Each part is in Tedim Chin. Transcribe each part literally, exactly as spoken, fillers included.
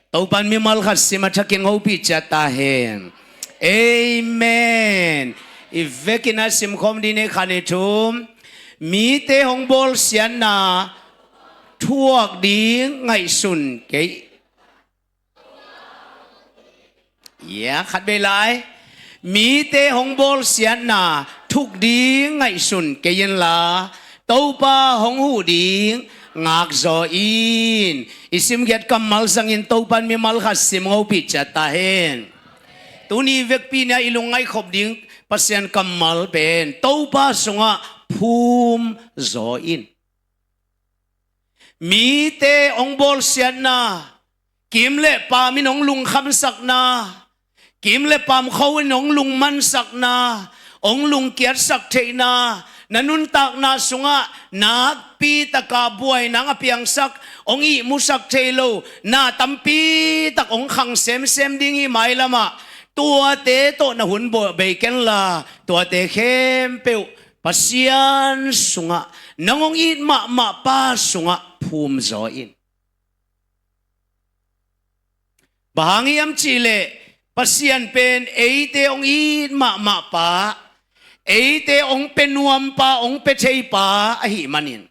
Topan mimal khat sim a thakin hong hopih ciat ta hen. Amen. I vekin a simkhawm ding ni khat ni thum. Mite hong bawlsiatna thuak ding ngaihsun kei. Ya, khat vei lai. Mite hong bawlsiatna thuk ding ngaihsun kei inla, Topa hong huh ding ngakzaw in. I simgiat kammal zangin Topan mimal khat sim hong hopih ciat ta hen. Tuni vekpi ni-a i lungngaih khop ding Pasian kammal pen Topa sungah phum zaw in. Mite hong bawlsiatna, kim le pam in hong lungkhamsakna, kim le pam kho in hong lungmansakna, hong lungkiatsak theihna, na nuntakna sungah nakpi taka buaina a piangsak, hong ihmusak thei lo na tampi tak hong khang semsem ding hi mailamah, tuate tawh na hun bawh bei kenla, tuate khempeuh Pasian sungah nang hong it mahmah pa sungah phum zaw in. Bang hang hiam cihleh Pasian pen eite hong it mahmah pa, eite hong pia nuam pa, hong pia thei pa ahih manin,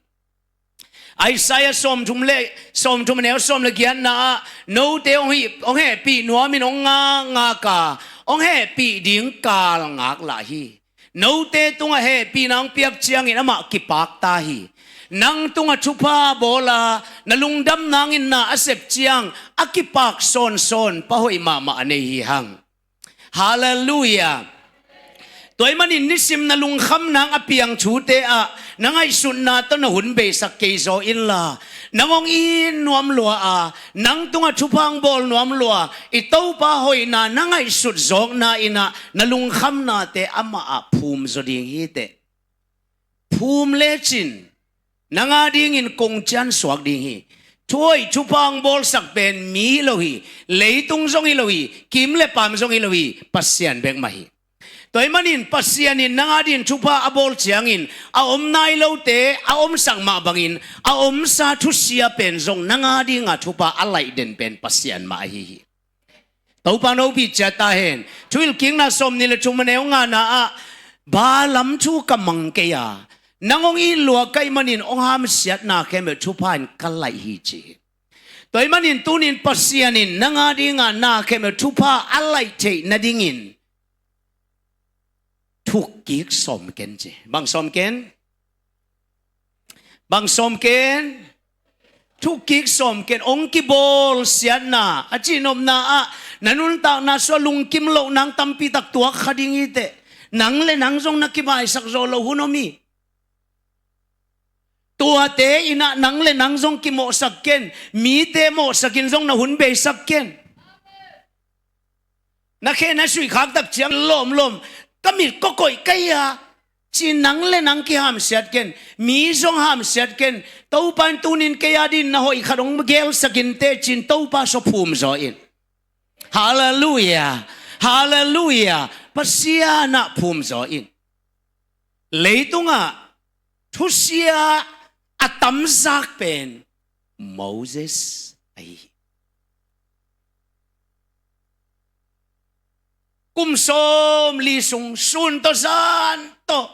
Isaiah sawmthum le, sawmthum a neu sawm le giatna ah, note hong hi, hong hehpih nuamin hong ngakngak a, hong hehpih ding kal ngak lah hi. Note tungah hehpihna hong piak ciangin amah kipak ta hi. Nang tungah thupha bawl a, na lungdam nangin na a sep ciang a kipak sawnsawn pa hoih mahmah a nei hi hang. Halleluiah. Tua ahih manin nisim na lungkham nang a piang thute ah na ngaihsutna tawh na hun beisak kei zaw inla, nang hong it nuam lua a, nang tungah thupha hong bawl nuam lua i Topa hoihna na ngaihsut zawkna in ah na lungkhamnate amah ah phum zaw ding hi teh. Phum lecin nang a dingin kongcian suak ding hi. Thuhoih thupha hong bawlsak pen mi hi lo hi. Leitung zong hi lo hi. Kim le pam zong hi lo hi. Pasian bek mah hi. Tua ahih manin Pasian in nang a dingin thupha a bawl ciangin a om nai lote a omsak mah bangin a omsa thusia pen zong nang a dinga thupha a laih den pen Pasian mah ahi hi. Topa hong hopih ciat ta hen. Thuhilhkikna sawmnih le thum a neu ngana ah, Balaam thu ka mang kei a, nang hong it lua ka hih manin hong hamsiatna khempeuh thupha in ka laih hi ci hi. Tua ahih manin tunin Pasian in nang a dinga na khempeuh thupha a laih theih nadingin thukkik sawm ken ci. Bang sawm ken? Bang sawm ken? Thukkik sawm ken. Hong kibawlsiatna a cihnopna ah na nuntakna sungah lungkim loh nang tampi tak tuak kha ding hi teh. Nang le nang zong na kimaisak zaw loh hun om hi. Tuate in ah nang le nang zong kimawhsak ken. Mite mawhsakin zong na hun beisak ken. Na khe na suihkhak tak ciang lawmlawm, ka mit kawkawi ka hi a, ci-in nang le nang kihamsiat ken, mi zong hamsiat ken. Topa in tunin kei a dingin na hoih khat hong gelsak in teh ci-in Topa sung phum zaw in. Halleluiah. Halleluiah. Pasian ah phum zaw in. Leitungah thusia a tamzak pen Moses ahi hi. Kum sawmli sung sun tawh zan tawh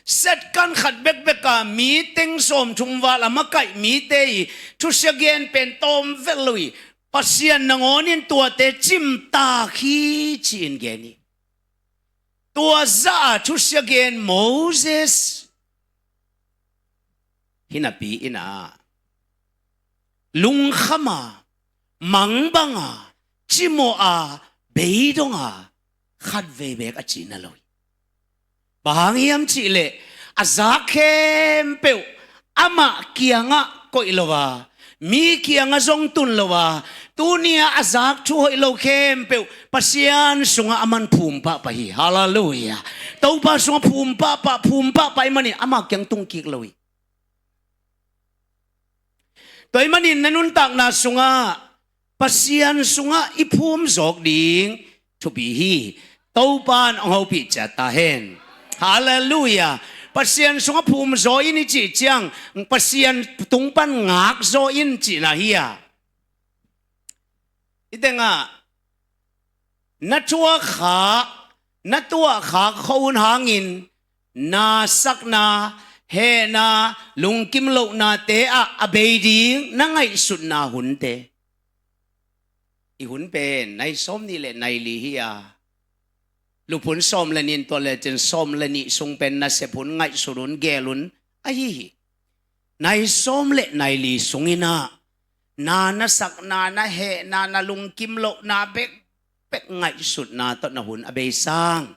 setkan khat bekbek a mi teng sawmthum val a makaih mite i thusia gen pen tawm vet lo hi. Pasian nangawnin tuate cimtak hi ci-in gen hi. Tua zah a thusia gen Moses hi napi in ah lungkham a, mangbang a, cimawh a, beidong a, khatvei beek a cihna lo hi. Bang hang hiam cihleh a zak khempeuh amah kiangah koih lo a, mi kiangah zong tun lo a, tuni-ah a zak thu hoih lo khempeuh Pasian sungah aman phum pahpah hi. Halleluiah. Topa sungah phum pahpah, phum pahpah ahih manin ama kiang tung kik lo hi. Tua ahih manin na nuntakna sungah Pasian sungah i phum zawk ding thupi hi. Topa in hong hopih ciat ta hen. Halleluiah. Pasian sungah phum zaw in i cih ciang Pasian tung pan ngak zaw in cihna hi a. Tengah na tuahkhak, na tuahkhak khua hun hangin nasakna, hehna, lungkim lohnate ah a bei ding na ngaihsutna hunte. I hun pen nai sawm nih le nai li hi a, luphun sawm le nih in tua lecin sawm le nih sung pen nasep hun, ngaihsut hun, gel hun ahi hi. Nai sawm le nai li sungin ah na nasakna, na hehna, na lungkim lohna bekbek ngaihsutna tawh na hun a bei sang.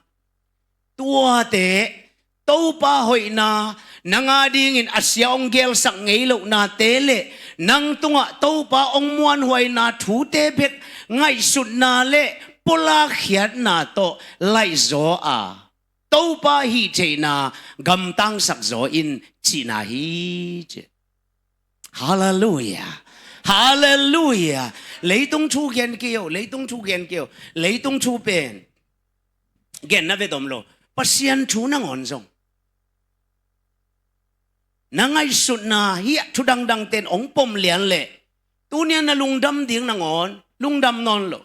Tuate Topa hoihna nang a dingin a sia hong gelsak ngei lohnate le nang tungah Topa hong muanhuaina thute bek ngaihsutna le pulakkhiatna tawh laihzaw a, Topa hih theihna gamtangsak zaw in cihna hi ci. Halleluiah. Halleluiah. Leitung thu gen kei o, leitung thu gen kei o. Leitung thu pen genna ve dom lo. Pasian thu nangawn zong na ngaihsutna hi a, thu dangdang ten hong pom lian leh tunian na lungdam ding nangawn lungdam nawn lo.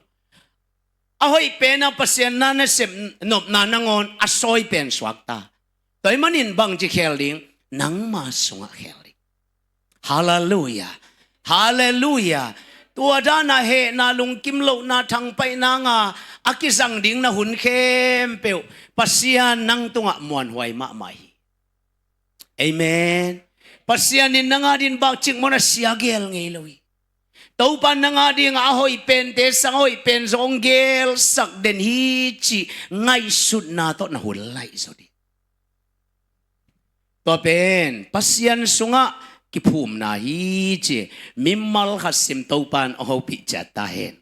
A hoih pen a Pasian na na sep nopna nangawn a sawi pen suakta. Tua ahih manin bangci khel ding, nangma sungah khel ding. Halleluiah. Halleluiah. Tua dana hehna, lungkim lohna, thangpaihna nga a kizang ding na hun khempeuh Pasian nang tungah muanhuai mahmah hi. Amen. Pasian in nang a dingin bakcik mawh na sia gel ngei lo hi. Topa nang a dingah a hoih pente sang, a hoih pen zong gelsak den hi cih ngaihsutna tawh na hun laih zaw ding. Tua pen Pasian sungah kiphumna hi ci. Mimal khat sim, Topa in hong hopih ciat ta hen.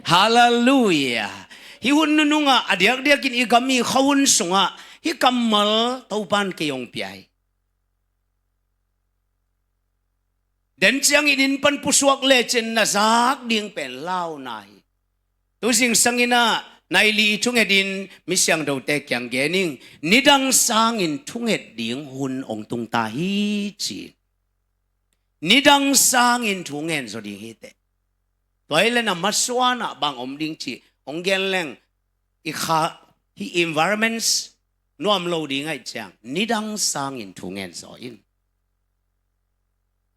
Halleluiah. Hih hun nunungah a diakdiakin i gam i khua hun sungah hih kammal Topa in kei hong pia hi. Den ciangin inn pan pusuak lecin na zak ding pen launa hi. Tu zingsangin ah nai li thungetin mi siangthote kiang gen ing, nidang sangin thunget ding hun hong tung ta hi ci. Nidang sangin thu ngen zaw ding hi teh. Tua hi leh na masuanah bang om ding cih hong gen leng, i kha, hih environments nuam lo ding ahih ciang nidang sangin thu ngen zaw in.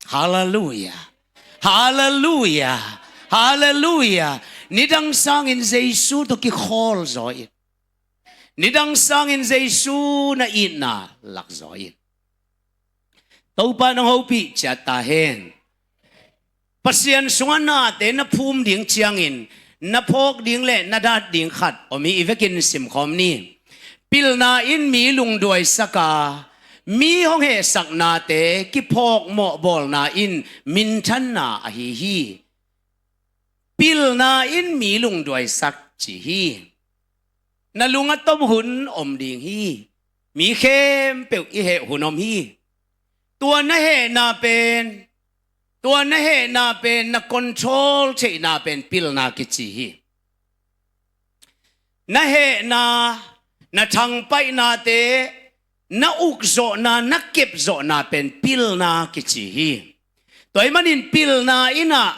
Halleluiah. Halleluiah. Halleluiah. Nidang sangin Jesu tawh kikhawl zaw in. Nidang sangin Jesu na itna lak zaw in. Topa in hong hopih ciat ta hen. Pasian sungah nate na phum ding ciangin na phawk ding le na dat ding khat om hi, i vekin simkhawm ni. Pilna in mi lungduaisak a, mi hong hehsak nate kiphawk mawhbawlna in minthanna ahi hi. Pilna in mi lungduaisak ci hi. Na lung a tom hun om ding hi. Mi khempeuh i heh hun om hi. Tua na hehna pen, tua na hehna pen na control theihna pen pilna kici hi. Na hehna, na thangpaihnate, na ukzawhna, na kepzawhna pen pilna kici hi. Tua ahih manin pilna in ah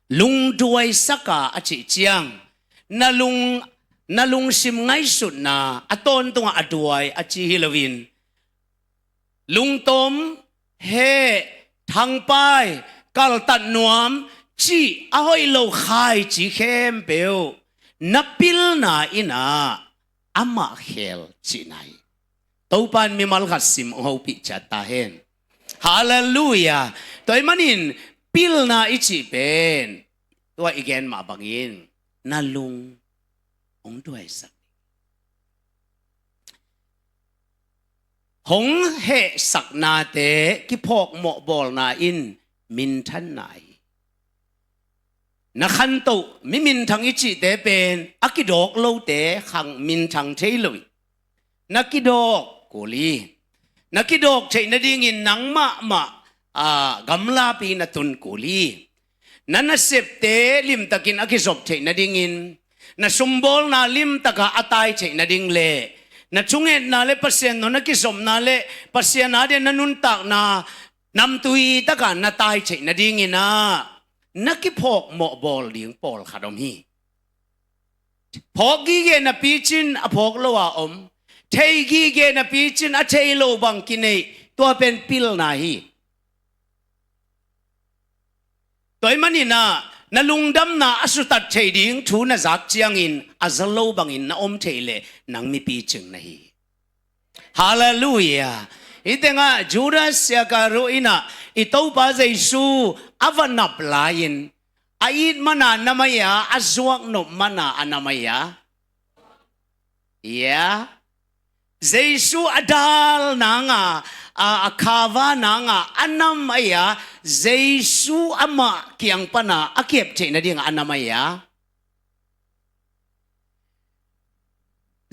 lungduaisak a, a cih ciang na lung, na lungsim ngaihsutna a tawntungah a duai a ci hi loin, lungtom, heh, thangpai, kaltat nuam cih a hoih lo khaici khempeuh na pilna in ah amah khel cihna hi. Topa in mimal khat sim hong hopih ciat ta hen. Halleluiah. Tua ahih manin pilna i cih pen tua i gen mah bangin na lung hong duaisak. Hong hehsak nate kiphawk mawhbawlna in minthanna hi. Na khantoh mi minthang i cihte pen a kidawk lote khang minthang thei lo hi. Na kidawk kul hi. Na kidawk theih nadingin nang mahmah, aa, gamlapi na tun kul hi. Na nasepte limtakin a kizop theih nadingin, na sumbawlna limtaka a tai theih nading le na thungetna le Pasian tawh na kizopna le Pasian adingin na nuntakna namtui taka na tai theih nadingin ah na kiphawk mawhbawl ding pawlkhat om hi. Phawk gige napi cin a phawk lo a om, thei gige napi cin a thei lo bang kineih, tua pen pilna hi. Tua ahih manin ah na lungdamna a sutat thei ding thu na zak ciangin a za lo bangin na om thei leh nang mi picing na hi. Halleluiah. Hih tengah Judas Iskariot in ah i Topa Jesu a va nap lai-in a it mana a nam ahi a, a zuak nop mana a nam ahi a. Ia, Jesu a dal nanga, a, a khava nanga a nam ahi a, Jesu amah kiang pana a kep theih nadinga a nam ahi a.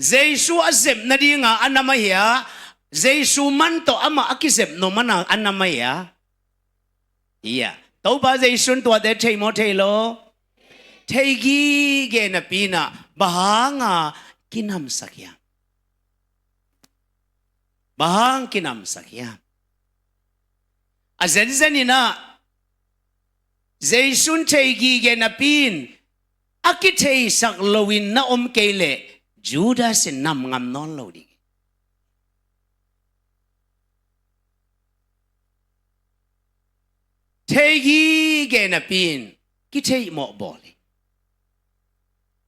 Jesu a zep nadinga a nam ahi a, Jesu man tawh amah a kizep nop mana a nam ahi a. Ia, Topa Jesu in tuate thei maw thei lo? Thei gige napi in ah bang hanga kinamsak hiam? Bang hang kinamsak hiam? A zenzen in ah Jesu in thei gige napi in a kitheisak loin na om kei leh Judas in nam ngam nawn lo ding. Thei gige napi in kitheih mawhbawl hi.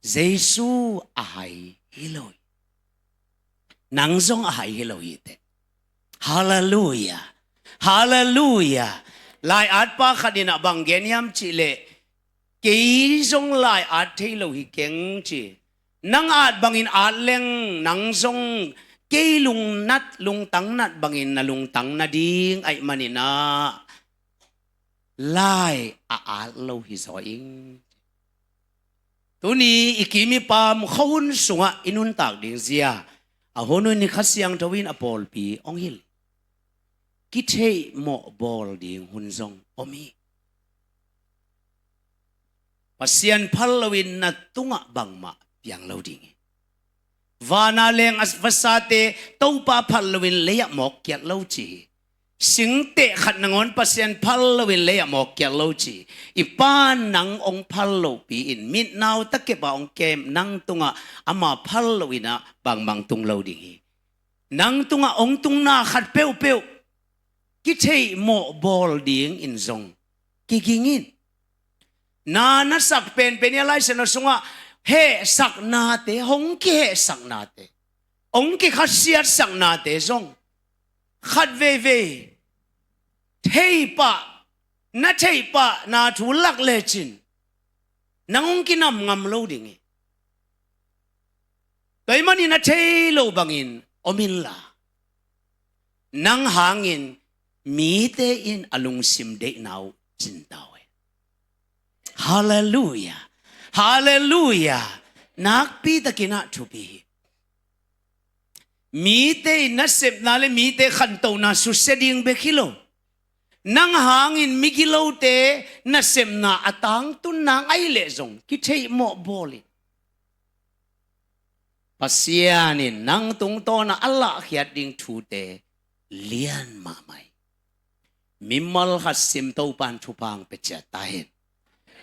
Jesu a hai hi lo hi. Nang zong a hai hi lo hi teh. Halleluiah. Halleluiah. Lai-atpa khat in ah bang gen hiam cih leh, kei zong lai-at thei lo hi keng ci. Nang at bangin at leng nang zong kei lungnat, lungtang nat bangin na lungtang nading ahih manin ah lai a at lo hi zaw ing. Tuni i kim i pam khuahun sungah i nuntak ding zia a hun hun hi Kha Siangtho in a pawlpi hong hilh. Kitheih mawhbawl ding hun zong om hi. Pasian phal loin na tungah bangmah piang lo ding hi. Vana leng a vasate Topa phal loin lei-ah mawk kiat lo ci hi. Singteh khat nangawn Pasian phal loin lei-ah mawk kiat lo ci hi. I Pa'n nang hong phal lopi-in mitnau takep ah hong kem nang tungah ama phal loin ah bangbang tung lo ding hi. Nang tungah hong tungna khat peuhpeuh kitheih mawhbawl dingin zong kiging in. Na na sak penpen hi a, Lai Siangtho sungah hehsaknate, hong kihehsaknate, hong kikhasiatsaknate zong khat veivei theih pah, na theih pah na thu lak lecin nang hong kinam ngam lo ding hi. Tua ahih manin a thei lo bangin om inla, nang hangin mite in a lungsim deihna uh cin ta uh hi. Halleluiah. Halleluiah. Nakpi takin ah thupi hi. Mite in nasepna le mite khantona susia ding bek hi lo. Nang hangin migilote nasepna a tangtun nang ahih leh zong kitheih mawhbawl in. Pasian in nang tungtawn ah a lahkhiat ding thute lian mahmah hi. Mimal khat sim Topa'n thupha hong pia ciat ta hen.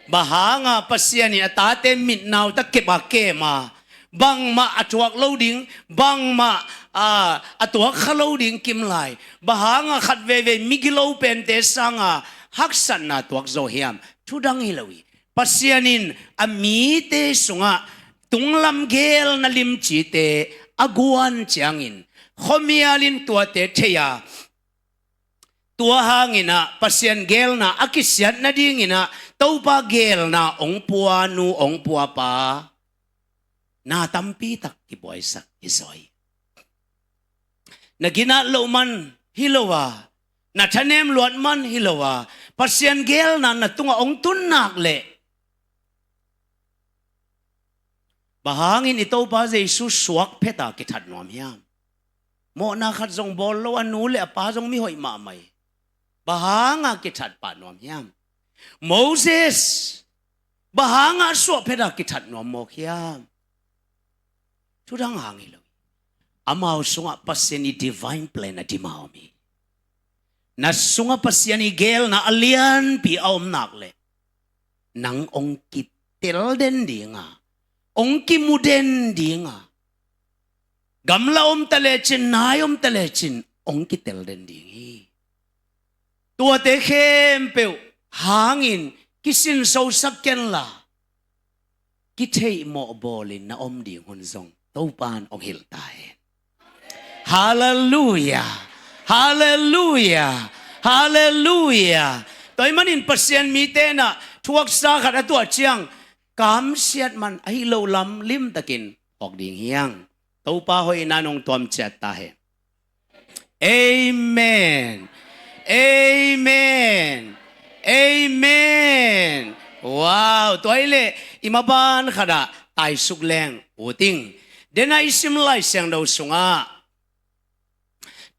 Bang hanga Pasian in a tate mitnau takep a kem a, bangmah a tuak lo ding, bangmah a, a tuak kha lo ding kimlai, bang hanga khat veivei migilo pente sanga haksatna tuak zaw hiam? Thudang hi lo hi. Pasian in a mite sungah tunglam geelna limcite a guan ciangin khuamial in tuate thei a, tua hangin ah Pasian geelna a kisiat nadingin ah Topa geelna hong pua nu, hong pua pa, na tampi tak kibuaisak hi zaw hi. Na ginat loh man hi lo a, na thanem luat man hi lo a, Pasian geelna na tungah hong tun nak leh, bang hangin i Topa Jesu suak phet a kithat nuam hiam? Mawhna khat zong bawl lo, a nu le a pa zong mihoih mahmah hi. Bang hanga kithat pah nuam hiam? Moses, bang hanga suak phet a kithat nuam mawk hiam? Thudang hang hi lo. Amau sungah Pasian i divine plan a dim a om hi. Na sungah Pasian i geelna a lianpi a om nak leh, nang hong kitel den ding a, hong kimu den ding a, gamla om ta lecin, nai om ta lecin, hong kitel den ding hi. Tuate khempeuh hangin kisinsosak kenla, kitheihmawh bawlin na om ding hun zong Topan hong hilh ta hen. Halleluia. Halleluia. Halleluia. Tua ahih manin Pasian mite in ah thuaksa khat a tuah ciang kamsiat man ahi lo lam limtakin phawk ding hi hang. Topa hoihna in hong tuam ciat ta hen. Amen. Amen. Amen. Wow, tua ahih leh i maban khat ah taisuk leng ut ing. Dena i sim Lai Siangtho sungah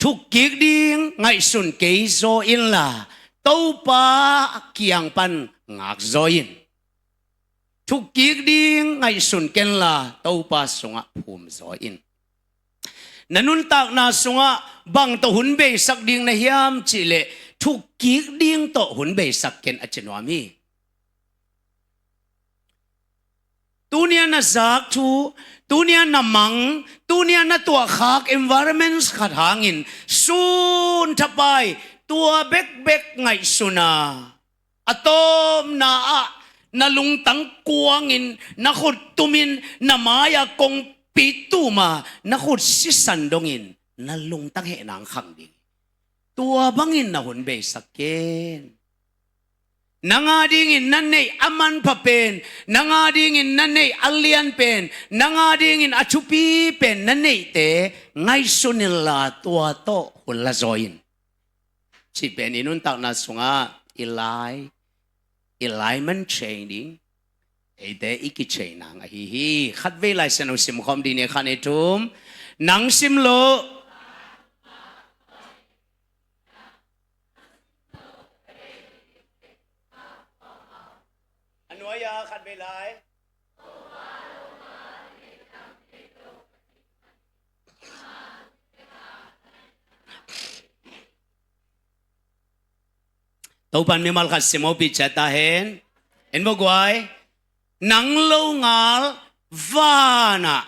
thukkik ding ngaihsun kei zaw inla, Topa kiang pan ngak zaw in. Thukkik ding ngaihsun kenla, Topa sungah phum zaw in. Na nuntakna sungah bang tawh hun beisak ding na hiam cih leh, thukkik ding tawh hun beisak ken a ci nuam hi. Tuni a na zak thu, tuni a na mang, tuni a na tuahkhak environments khat hangin sun thapai, tua bekbek ngaihsun a, a tawpna ah na lungtang kuangin, na khut tumin, na mai-ah kongpi tum a, na khut sisan dongin na lungtang heh nang khang ding. Tua bangin na hun beisak ken. Nang a dingin na neih a manpha pen, nang a dingin na neih a lian pen, nang a dingin a thupi pen na neihte ngaihsun inla, tua tawh hun la zaw in. Cih pen i nuntakna sungah i lai, i lai man change ding, eite i kicheina ahi hi. Khatvei Lai Siangtho simkhawm ding ni, khat, nih, thum. Nang sim loh. A nuai-ah khatvei lai. Topan mimal khat sim hopih ciat ta hen. En vo guai. Nang longal vanah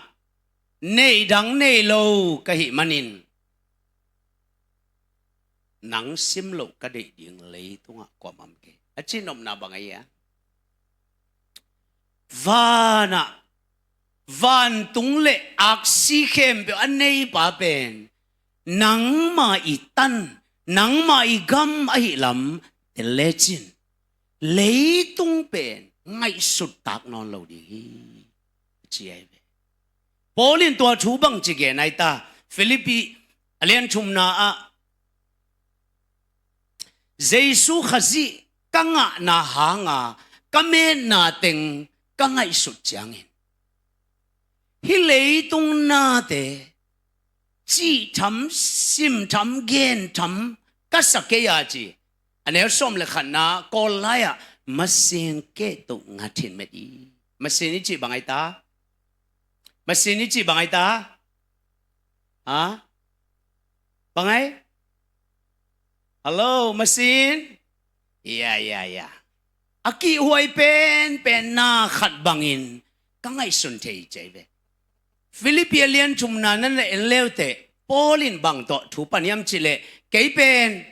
neih dang nei lo ka hih manin, nang sim loh ka deih ding leitungah kuamah om kei, a cih nopna bang ahi a? Vanah, vantung le aksi khempeuh a neipa pen nangma i tan, nangma i gam ahih lam tel lecin, leitung pen ngaihsut tak nawn lo ding hi, ci ahi ve. Paul in tua thu bangci gen ahi ta? Philippi a lian thumna ah, Jesu Khazih ka ngahna hanga ka metna teng ka ngaihsut ciangin, hih leitung nate cihtham, simtham, gentham ka sa kei a ci. A neu sawm le khatna Kawl lai-ah masin kehtuh ngat hin met i. Masin i cih bang ahi ta? Masin i cih bang ahi ta? Ha? Bang ahi? Hello, masin? Ya, ya, ya. A kihhuai penpen na khat bangin ka ngaihsun thei cei ve. Philippi a lian thumna na na en leuteh, Paul in bang tawh thu pan hiam cih leh, kei pen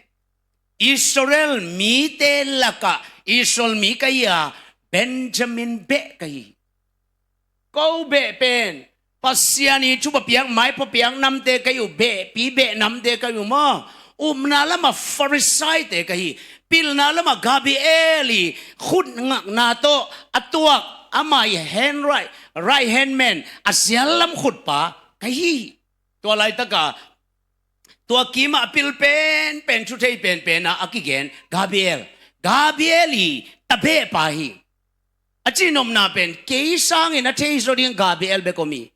Israel mite lakah Israel mi ka hi a, Benjamin beh ka hi. Ko beh pen Pasian i thupha piak, maipha piak namte ka hi uh, behpi beh namte ka hi uh maw. Upna lamah Farisaite ka hi. Pilna lamah Gabriel i khut ngakna tawh a tuak, ama i hand right, right hand man, a zial lam khutpa ka hi. Tua laitaka tua kimah a pil penpen, thu thei penpen a a kigen Gabriel, Gabriel i tabehpa hi. A cih nopna pen kei sangin a thei zaw ding Gabriel bek om hi.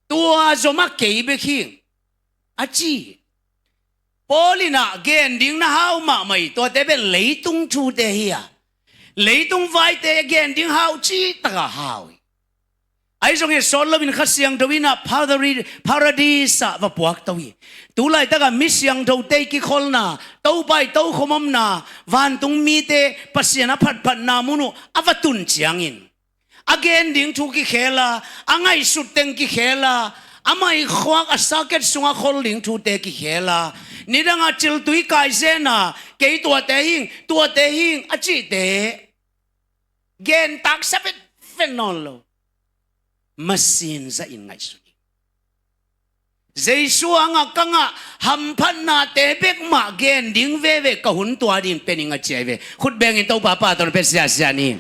Tua zomah kei bek hi, a ci. Paul in ah gen ding na hau mahmah hi. Tuate pen leitung thute hi a, leitung vaite gen ding hau, cih takah hau hi. Ahi zongin sawt loin Kha Siangtho in ah Paradis, Paradis ah va puakto hi. Tu laitakah mi siangthote i kikholna, Topa i tokhom omna, vantung mite Pasian a phatphatna mun uh a va tun ciangin, a gen ding thu kikhel a, a ngaihsut teng kikhel a, a maikhuak a saket sungah khol ding thute kikhel a, nidangah ciltui kaizen a, kei tuate hing, tuate hing a cihte gen taksa vetvet nawn lo. Masin zahin ngaihsun hi. Jesu hangah ka ngah hamphatnate bek mah gen ding veve ka hun tua ding pen ing a ci ahi ve. Khut bengin Topa pa tawh na pia siasia ni.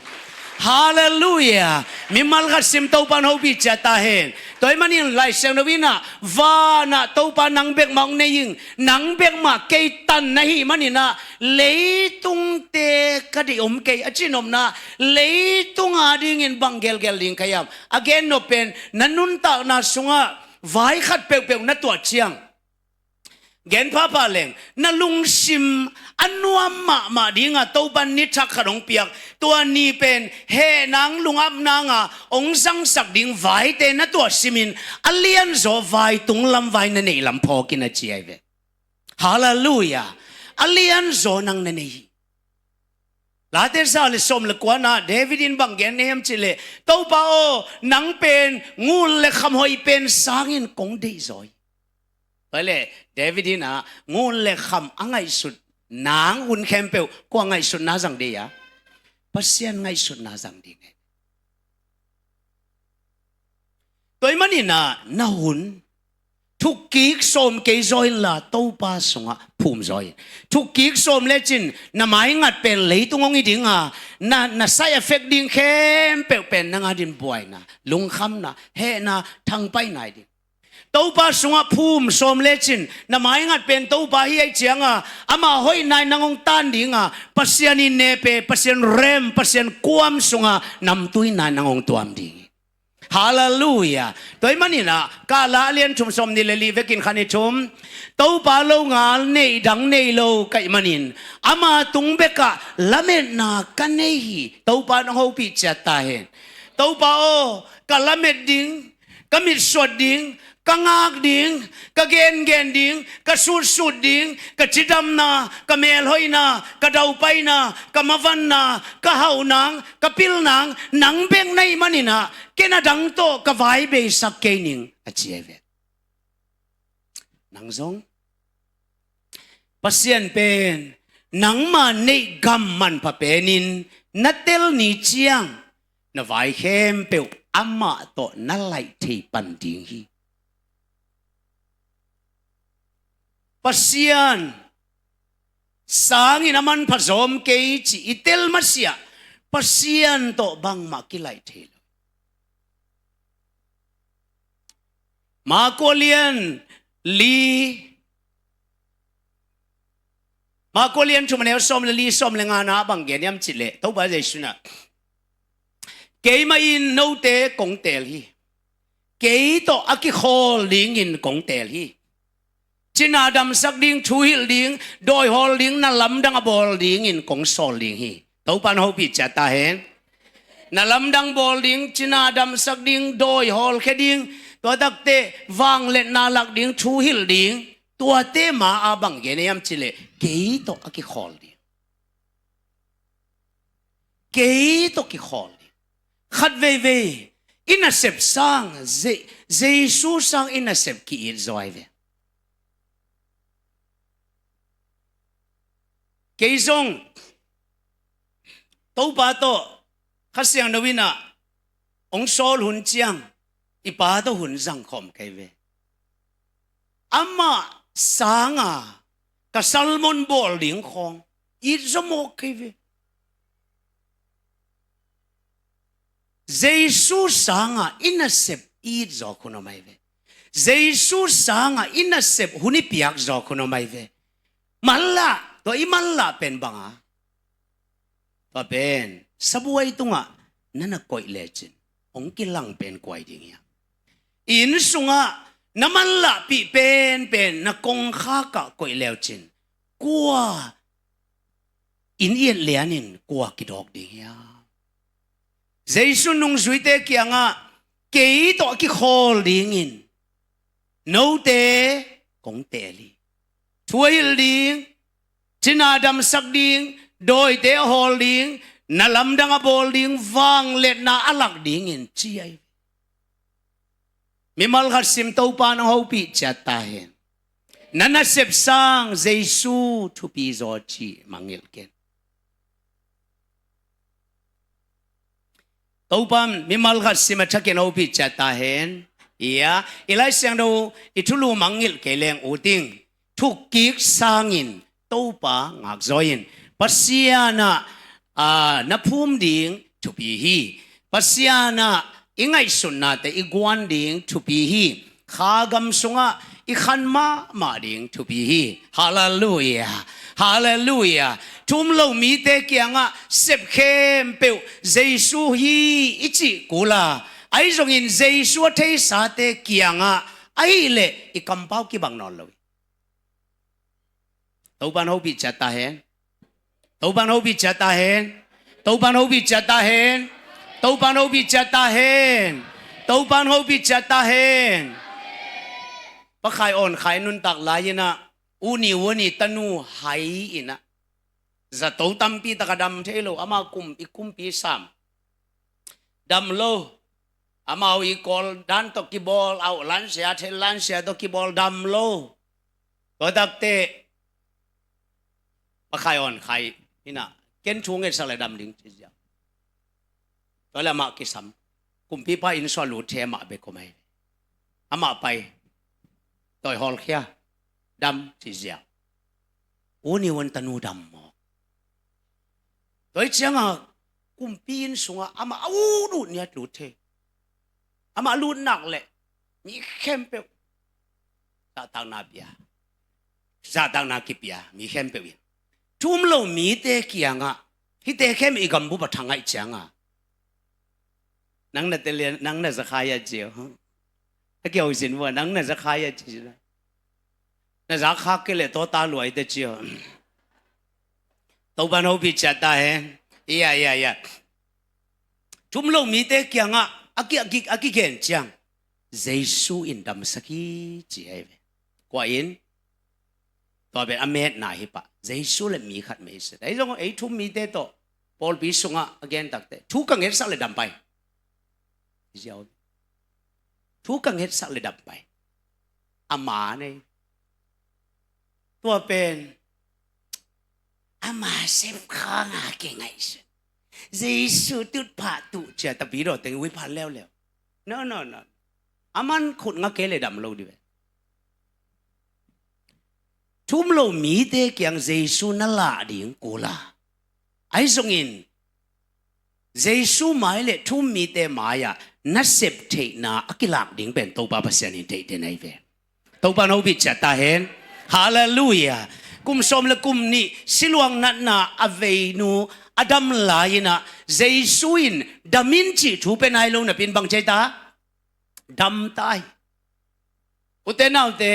Halleluiah. Mimal khat sim Topa na hopih ciat ta hen. Tua ahih manin Lai Siangtho in ah, vanah Topa nang bek mah hong nei ing, nang bek mah kei tan na hih manin ah, leitungte ka deih om kei a ci nopna, leitung a dingin bang gelgel ding ka hiam? A gen nop pen na nuntakna sungah vai khat peuhpeuh na tuah ciang, gen phapha leng, na lungsim a nuam mahmah dingah Topan ni thak khat hong piak, tua ni pen heh nang lungap nanga hong zangsak ding vaite na tuah simin, a lianzaw vai tunglam vai na neih lam phawk in a ci ahi ve. Halleluiah. A lianzaw nang na nei hi. Late za le sawm le kuana David in bang gen na hiam cih leh, Topa aw, nang pen ngun le kham hoih pen sangin kong deihzaw hi. Tua leh David in ah ngun le kham a ngaihsut nang hun khempeuh kua ngaihsutna zang ding a? Pasian ngaihsutna zang ding hi. Tua ahih manin ah na hun thukkik sawm kei zaw inla Topa sungah phum zaw in. Thukkik sawm lecin na maingat pen leitung hong hi ding a, na, na side effect ding khempeuh pen nang adingin buaina, lungkhamna, hehna, thangpaihna hi ding. Topa sungah phum sawm lecin na maingat pen Topa hi ahih cianga, ama hoihna in nang hong tan ding a, Pasian in nepe, Pasian rem, Pasian kuam sunga namtuina in nang hong tuam ding hi. Halleluiah. Tua ahih manin ah, Kala a lian thum sawm nih le li vekin kha ni thum, Topa longal neih dang nei lo ka hih manin, ama tung bekah lametna ka nei hi. Topa nong hopih ciat ta hen. Topa aw, ka lamet ding, ka mitsuat ding, ka ngak ding, ka gengen ding, ka sutsut ding, ka cidamna, ka melhoihna, ka daupaina, ka mavanna, ka hauhnang, ka pilnang, nang bek na hih manin ah, ken a dang tawh ka vaibeisak kei ning a ci ahi ve. Nang zong Pasian pen nangma neih gam manpha penin na tel ni ciang, na vai khempeuh amah tawh na laih thei pan ding hi. Pasian sangin a manpha zaw om kei cih i tel masiah Pasian tawh bangmah kilaih thei lo. Marka lian li, Marka lian thum a neu sawm le li, sawm le ngana bang gen hiam cih leh, Topa Jesu in ah, keimah in note kong teel hi. Kei tawh a kikhawl dingin kong teel hi. Cina damsak ding, thu hilh ding, dawi hawl ding, na lamdang a bawl dingin kong sawl ding hi. Topa in hopih ciat ta hen. Na lamdang bawl ding, cina damsak ding, dawi hawlkhia ding, tua takte vangliatna lak ding, thu hilh ding, tuate ma-a bang gen hiam cih leh, kei tawh a kikhawl ding. Kei tawh kikhawl ding. Khat veivei i nasep sang, Je-, Jesu sang i nasep ki-it zaw ahi ve. Kei zong Topa tawh Kha Siangtho in ah hong sawl hun ciang, i pa tawh hun zangkhawm kei ve. Amah sanga ka sermon bawl ding khawng it zaw mawk kei ve. Jesu sanga i nasep it zawk hun om ahi ve. Jesu sanga i nasep hun i piak zawk hun om ahi ve. Manlah, tua i manlah pen banga, tua pen sabuai tungah na na koih lecin hong kilang pen kua hi ding hiam? Inn sungah na manlahpih penpen na kongkhakah koih lecin kua, inn i et lianin kua kidawk ding hiam? Jesu nungzuite kiangah kei tawh a kikhawl dingin note kong teel hi. Thu a hilh ding, cina damsak ding, dawite a hawl ding, na lamdang a bawl ding, vangliatna a lak dingin ci ahi. Mimal khat sim, Topa nong hopih ciat ta hen. Na nasep sang Jesu thupi zaw ci mangngilh ken. Topa mimal khat sim a thakin hopih ciat ta hen. Ia, i Lai Siangtho i thulu mangngilh kei leng u ting. Thukkik sangin Topa ngakzaw in. Pasian ah, aa, na phum ding thupi hi. Pasian ah i ngaihsutnate i guan ding thupi hi. Kha gam sungah i khan mahmah ding thupi hi. Halleluiah. Halleluiah. Thu um lo mite kiangah sep khempeuh Jesu hi i cih kul a, ahi zongin Jesu a theisate kiangah ahih leh i kampau kibang nawn lo hi. Topa in hopih ciat ta hen. Topa in hopih ciat ta hen. Topa in hopih ciat ta hen. Topa in hopih ciat ta hen. Topa in hopih ciat ta hen. Pa Khai Awn Khai nuntak lai-in ah, u Ni, u Ni tanu hai in ah, zato tampi tak a dam thei lo, amah kum, i kumpi sam dam lo. Amau i Kawl dan tawh kibawl, au, lansia, thel lansia tawh kibawl dam lo. Tua takte Pa Khai Awn Khai in ah, ken thu ngetsak le dam ding ci ziau. Tua le amah kisam. Kumpipa inn sungah lut thei, amah bek om ahi. Amah pai. Tawi hawlkhia. Dam ci ziau. U Ni, u Ni tanu dam mawk. Tua hi ciangah kumpi inn sungah amah a ut ut ni a lut thei. Amah a lut nak leh mi khempeuh zahtakna pia. Zahtakna kipia mi khempeuh in. Thu um lo mite kiangah hihte khempeuh i gambup a thang ahih ciangah, nang na tel, nang na za kha hia ci uh. A kiau zin vua, nang na za kha hia ci uh. Na za khak kei leh tawta luai teh ci uh. Topa in hopih ciat ta hen. Ia, ia, ia. Thu um lo mite kiangah a ki, a ki, a kigen ciang Jesu in damsak hi ci ahi ve. Kua in? Tua pen a metna hi pah. Jesu le mi khat mei set. Ahi zong ei thu um mite tawh pawlpi sungah a gen takte, thu ka ngetsak le dam pai. Ziau. Thu ka ngetsak le dam pai. A man ei. Tua pen ama sep khang a kingaihsun. Jesu tutphah tuh ci a, tapi daw teng ui phan leuleu. No, no, no. Aman khut nga kei le dam lo di ve. Thu um lo mite kiang Jesu na lah ding kul a, ahi zongin Jesu mai le thu um mite mai-ah na sep theihna a kilak ding pen Topa Pasian in theih den ahi ve. Topa in hopih ciat ta hen. Halleluiah. Kum sawm le kum nih siluang natna a veinu a dam lai-in ah, Jesu in dam in cih thu pia nai lo napi-in bang ci ta? Dam ta hi. Ute naute,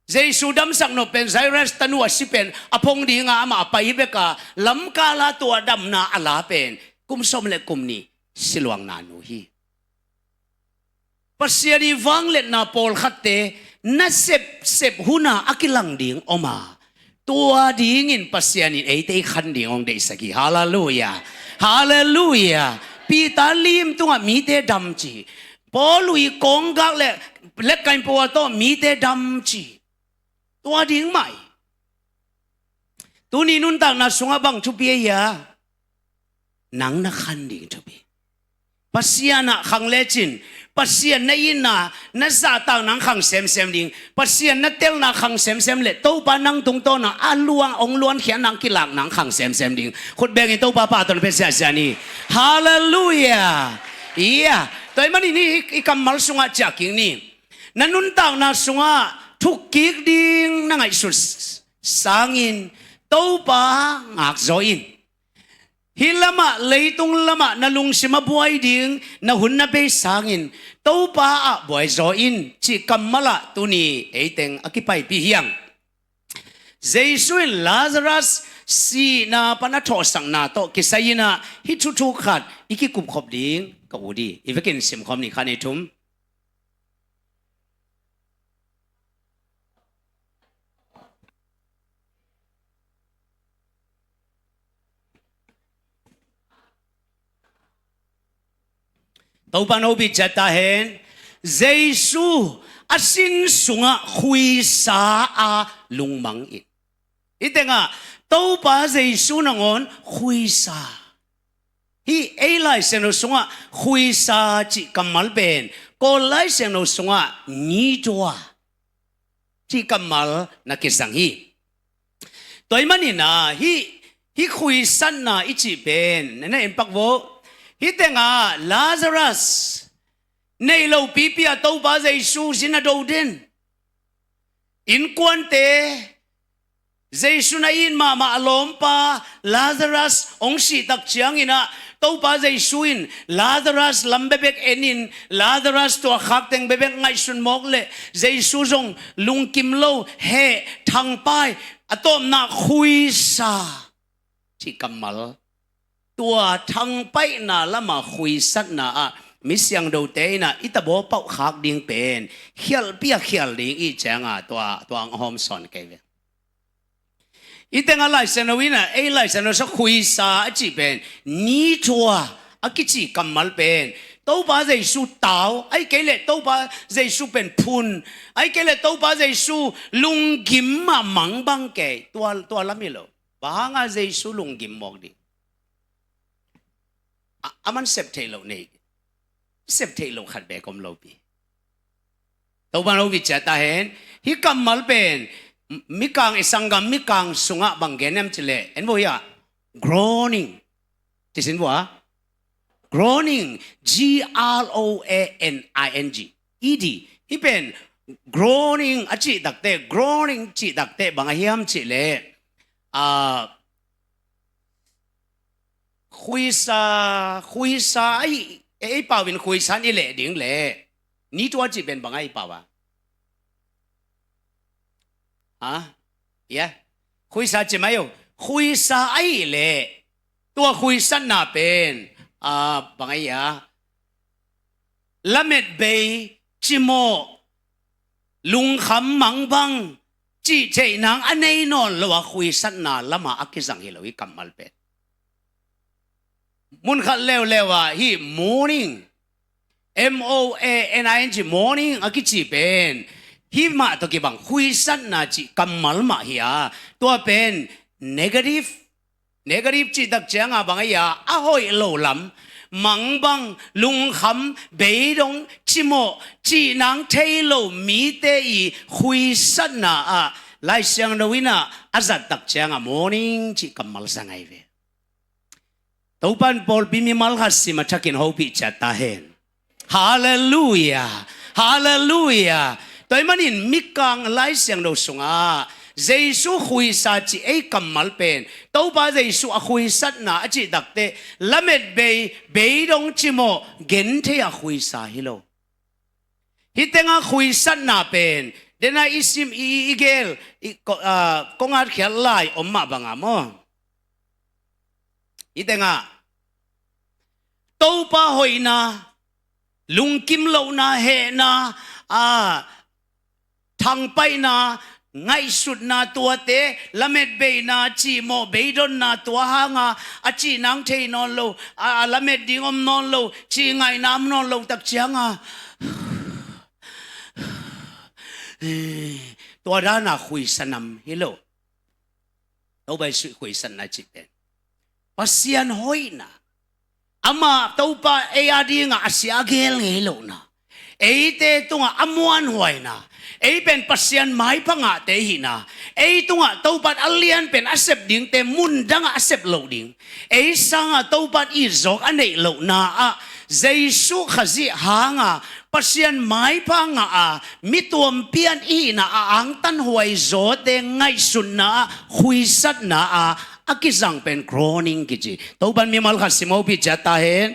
Jesu damsak nop pen Jairus tanu a si pen a phong dinga amah a pai hi bek a, lamkal a tua damna a la pen kum sawm le kum nih siluang nanu hi. Pasian ii vangliatna pawlkhatte na sepsep hun a a kilang ding om a, tua dingin Pasian in eite i khan ding hong deihsak hi. Halleluiah. Halleluiah. Peter lim tungah mite dam ci. Paul ii kawnggak le lekkain pawl tawh mite dam ci. Tua ding mah hi. Tuni nuntakna sungah bang thupi ahi a? Nang na khan ding thupi. Pasian ah khang lecin, Pasian na itna, na zahtakna hong khang semsem ding. Pasian na telna khang semsem le Topa nang tungtawna a luang hong luankhiatna hong kilakna hong khang semsem ding. Khut bengin Topa pahtawi pia siasia ni. Halleluiah. Ia, tua ahih manin i, i kammal sungah ciah kik ni. Na nuntakna sungah thukkik ding na ngaihsut sangin Topa ngakzaw in. Hih lamah, leitung lamah na lungsim a buai ding na hun na bei sangin Topa ah buaizaw in, cih kammal ah tuni eiteng a kipaipih hi hang. Jesu in Lazarus sihna pan a thawhsakna tawh kisai-in ah hih thuthu khat i kikupkhop ding ka ut hi. I vekin simkhawm ni, khat, nih, thum. Topa in hopih ciat ta hen. Jesu a sin sungah khuisa a lungmang in. Hih tengah Topa Jesu nangawn khuisa. Hih ei Lai Siangtho sungah khuisa cih kammal pen Kawl Lai Siangtho sungah nitua cih kammal na kizang hi. Tua ahih manin ah hih, hih khuisatna i cih pen, na, na en pak vo. Hih tengah Lazarus neih lo pipi ah Topa Jesu zin a do den. Innkuante, Jesu na it mahmah a lawmpa Lazarus hong sih tak ciangin ah Topa Jesu in Lazarus lam bekbek en in, Lazarus tuahkhak teng bekbek ngaihsun mawk leh Jesu zong lungkim lo, heh, thangpai, a tawpna khuisa cih kammal. Tua thangpaihna lamah khuisatna ah mi siangthote in ah i tabawpauh khak ding pen khialhpi a khial ding i cih ciangah tua, tua hong hawmsawn kei ve. Hih tengah Lai Siangtho in ah, ei Lai Siangtho sungah khuisa a cih pen nitua a kici kammal pen Topa Jesu tau, ahih kei leh Topa Jesu pen phun, ahih kei leh Topa Jesu lunggim a mang bang kei, tua, tua lam hi lo. Bang hangah Jesu lunggim mawk ding? A, aman sep theih loh nei, sep theih loh khat beek om lo pi. Topa in hopih ciat ta hen. Hih kammal pen Mikang, i sanggam Mikang sungah bang gen hiam cih leh, en vo hiah, groaning. Ci sin vo a. Groaning, G R O A N I N G, E D. Hih pen groaning a cih takteh, groaning cih takteh bang a hiam cih leh, ah, khuisa, khuisa a i, ei pau in khuisa in i leh ding leh, nitua cih pen bang a i pau a? Ha? Ya. Khuisa ci mai uh. Khuisa ahih leh, tua khuisatna pen, ah, bang a i a? Lamet bei, cimawh, lungkham, mangbang cih theih nang a nei nawn lo a khuisatna lamah a kizang hi lo hih kammal pen. Munkhat leuleu ah hih mourning, M O A N I N G, mourning a kici pen hih mah tawh kibang khuisatna cih kammal mah hi a, tua pen negative, negative cih tak ciangah bang a i a, a hoih lo lam, mangbang, lungkham, beidong, cimawh cih nang thei lo mite i khuisatna ah Lai Siangtho in ah a zat tak ciangah mourning cih kammal zang ahi ve. Topa in pawlpi mimal khat sim a thakin hopih ciat ta hen. Halleluiah. Halleluiah. Tua ahih manin Mikang Lai Siangtho sungah Jesu khuisa cih ei kammal pen Topa Jesu a khuisatna a cih takteh lamet bei, beidong, cimawh, genthei a khuisa hi lo. Hih tengah khuisatna pen, dena i sim, i, i, i gel, i, ko, ah, kong atkhiat lai om mah bangah maw. Hih tengah Topa hoihna, lungkim lohna, hehna, ah, thangpaihna, ngaihsutna, tuate, lametbeina, cihmawh, beidonna, tua hanga a cih nang thei nawn lo, a, a lamet ding om nawn lo, cih ngaihna om nawn lo tak cianga, tua dana khuisa nam hi lo. Topa Jesuh khuisatna cih pen Pasian hoihna, amah Topa ei a dingah a sia a gel ngei lohna, eite tungah a muanhuaina, ei pen Pasian maipha ngahte ihihna, ei tungah Topa a lianpen a sep dingte mundangah a sep loh ding, ei sangah Topa it zawk a neih lohna ah Jesuh Khazih hanga Pasian maipha ngah a, mi tuampian ihihna a angtanhuai zawte ngaihsutna ah, khuisatna ah a kizang pen groaning kici. Topan mimal khat sim hopih ciat ta hen.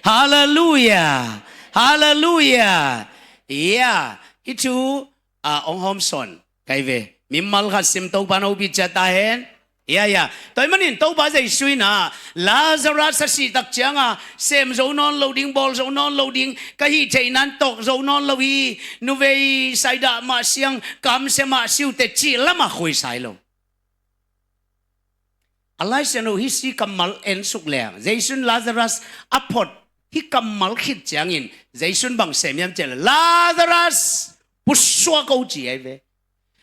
Halleluiah. Halleluiah. Ia, hih thu a ong hawmsawn kai ve. Mimal khat sim, Topa in hopih ciat ta hen. Ya, ya. Tua ahih manin Topa Jesu in ah Lazarus a sih tak ciangin sem zo nawn lo ding, bawl zo nawn lo ding, ka hih theihna in tawk zo nawn lo hi, nuvei saidah mah siang, kamsia mah siute cih lamah khuisa hi lo. A Lai Siangtho history kammal en suk leng, Jesu in Lazarus a phot hi kammal khit ciangin Jesu in bang sem hiam cih leh, Lazarus, pusuak o, ci ahi ve.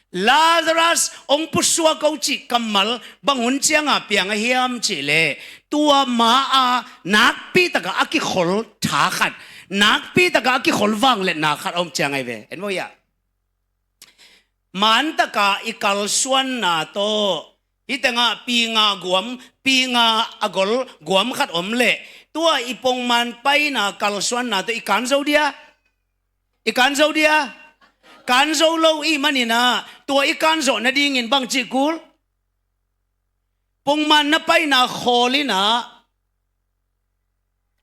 Lazarus, hong pusuak o cih kammal bang hun ciangin piang a hiam cih leh, tua ma-a nakpi takin a kikhol tha khat, nakpi takin a kikhol vangliatna khat a om ciang ahi ve. En maw, ya. Mantakin i kalsuanna tawh, hih tengah pi nga guam, pi nga a gol guam khat om leh, tua i pongman paina kalsuanna tawh i kan zo dia? I kan zo dia? Kan zo lo ahih manin ah, tua i kan zawh nadingin bangci kul? Pongman na paina khawl in ah,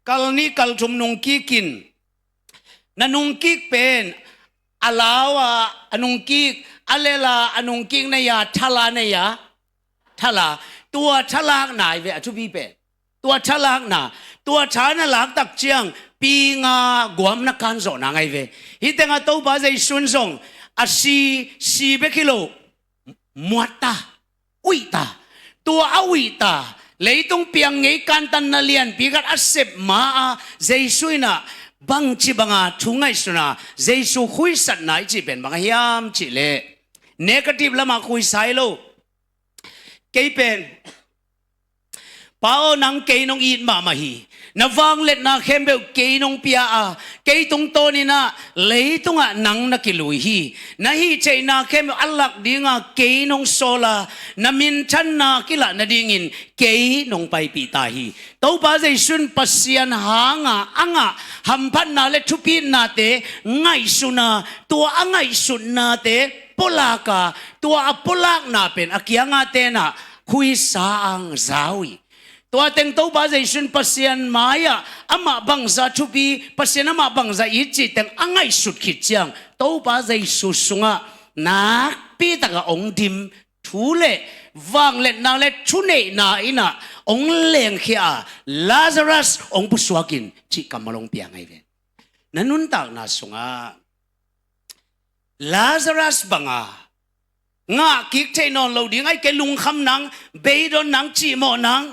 kal nih kal thum nungkik in, na nungkik pen a lau-a a nungkik, a lel-a a nungkik nei-a, thal-a nei-a, thal-a, tua thalakna ahi ve a thupi pen. Tua thalakna, tua tha na lak tak ciang pi nga guam na kan zawh nang ahi ve. Hih tengah Topa Jesu in zong a si, si bek hi lo, muat ta, uih ta. Tua a uih ta, leitung piang ngei kantanna lianpi khat a sep ma-a Jesu in ah bangci banga thu ngaihsun a, Jesu khuisatna i cih pen bang a hiam cih leh, negative lamah khuisa hi lo. Kei pen, Pa aw, nang kei nong it mahmah hi. Na vangliatna khempeuh kei nong pia a, kei tungtawn in ah leitungah nang na kilui hi. Na hih theihna khempeuh a lak dinga kei nong sawl a, na minthanna kilah nadingin kei nong paipih ta hi. Topa Jesu in Pasian hanga a ngah hamphatna le thupitnate ngaihsun a, tua a ngaihsutnate pulak a, tua a pulakna pen a kiangah te'n ah khuisa-in za uh hi. Tua teng Topa Jesu in Pasian mai-ah amah bangzah thupi, Pasian amah bangzah it cih teng a ngaihsut khit ciang, Topa Jesu sungah nakpi takin hong dim thu le vangliatna le thuneihna in ah hong lengkhia a, Lazarus hong pusuak in, cih kammal hong piang ahi ve. Na nuntakna sungah Lazarus banga ngah kik theih nawn lo ding, ahih kei leh lungkham nang, beidong nang, cimawh nang,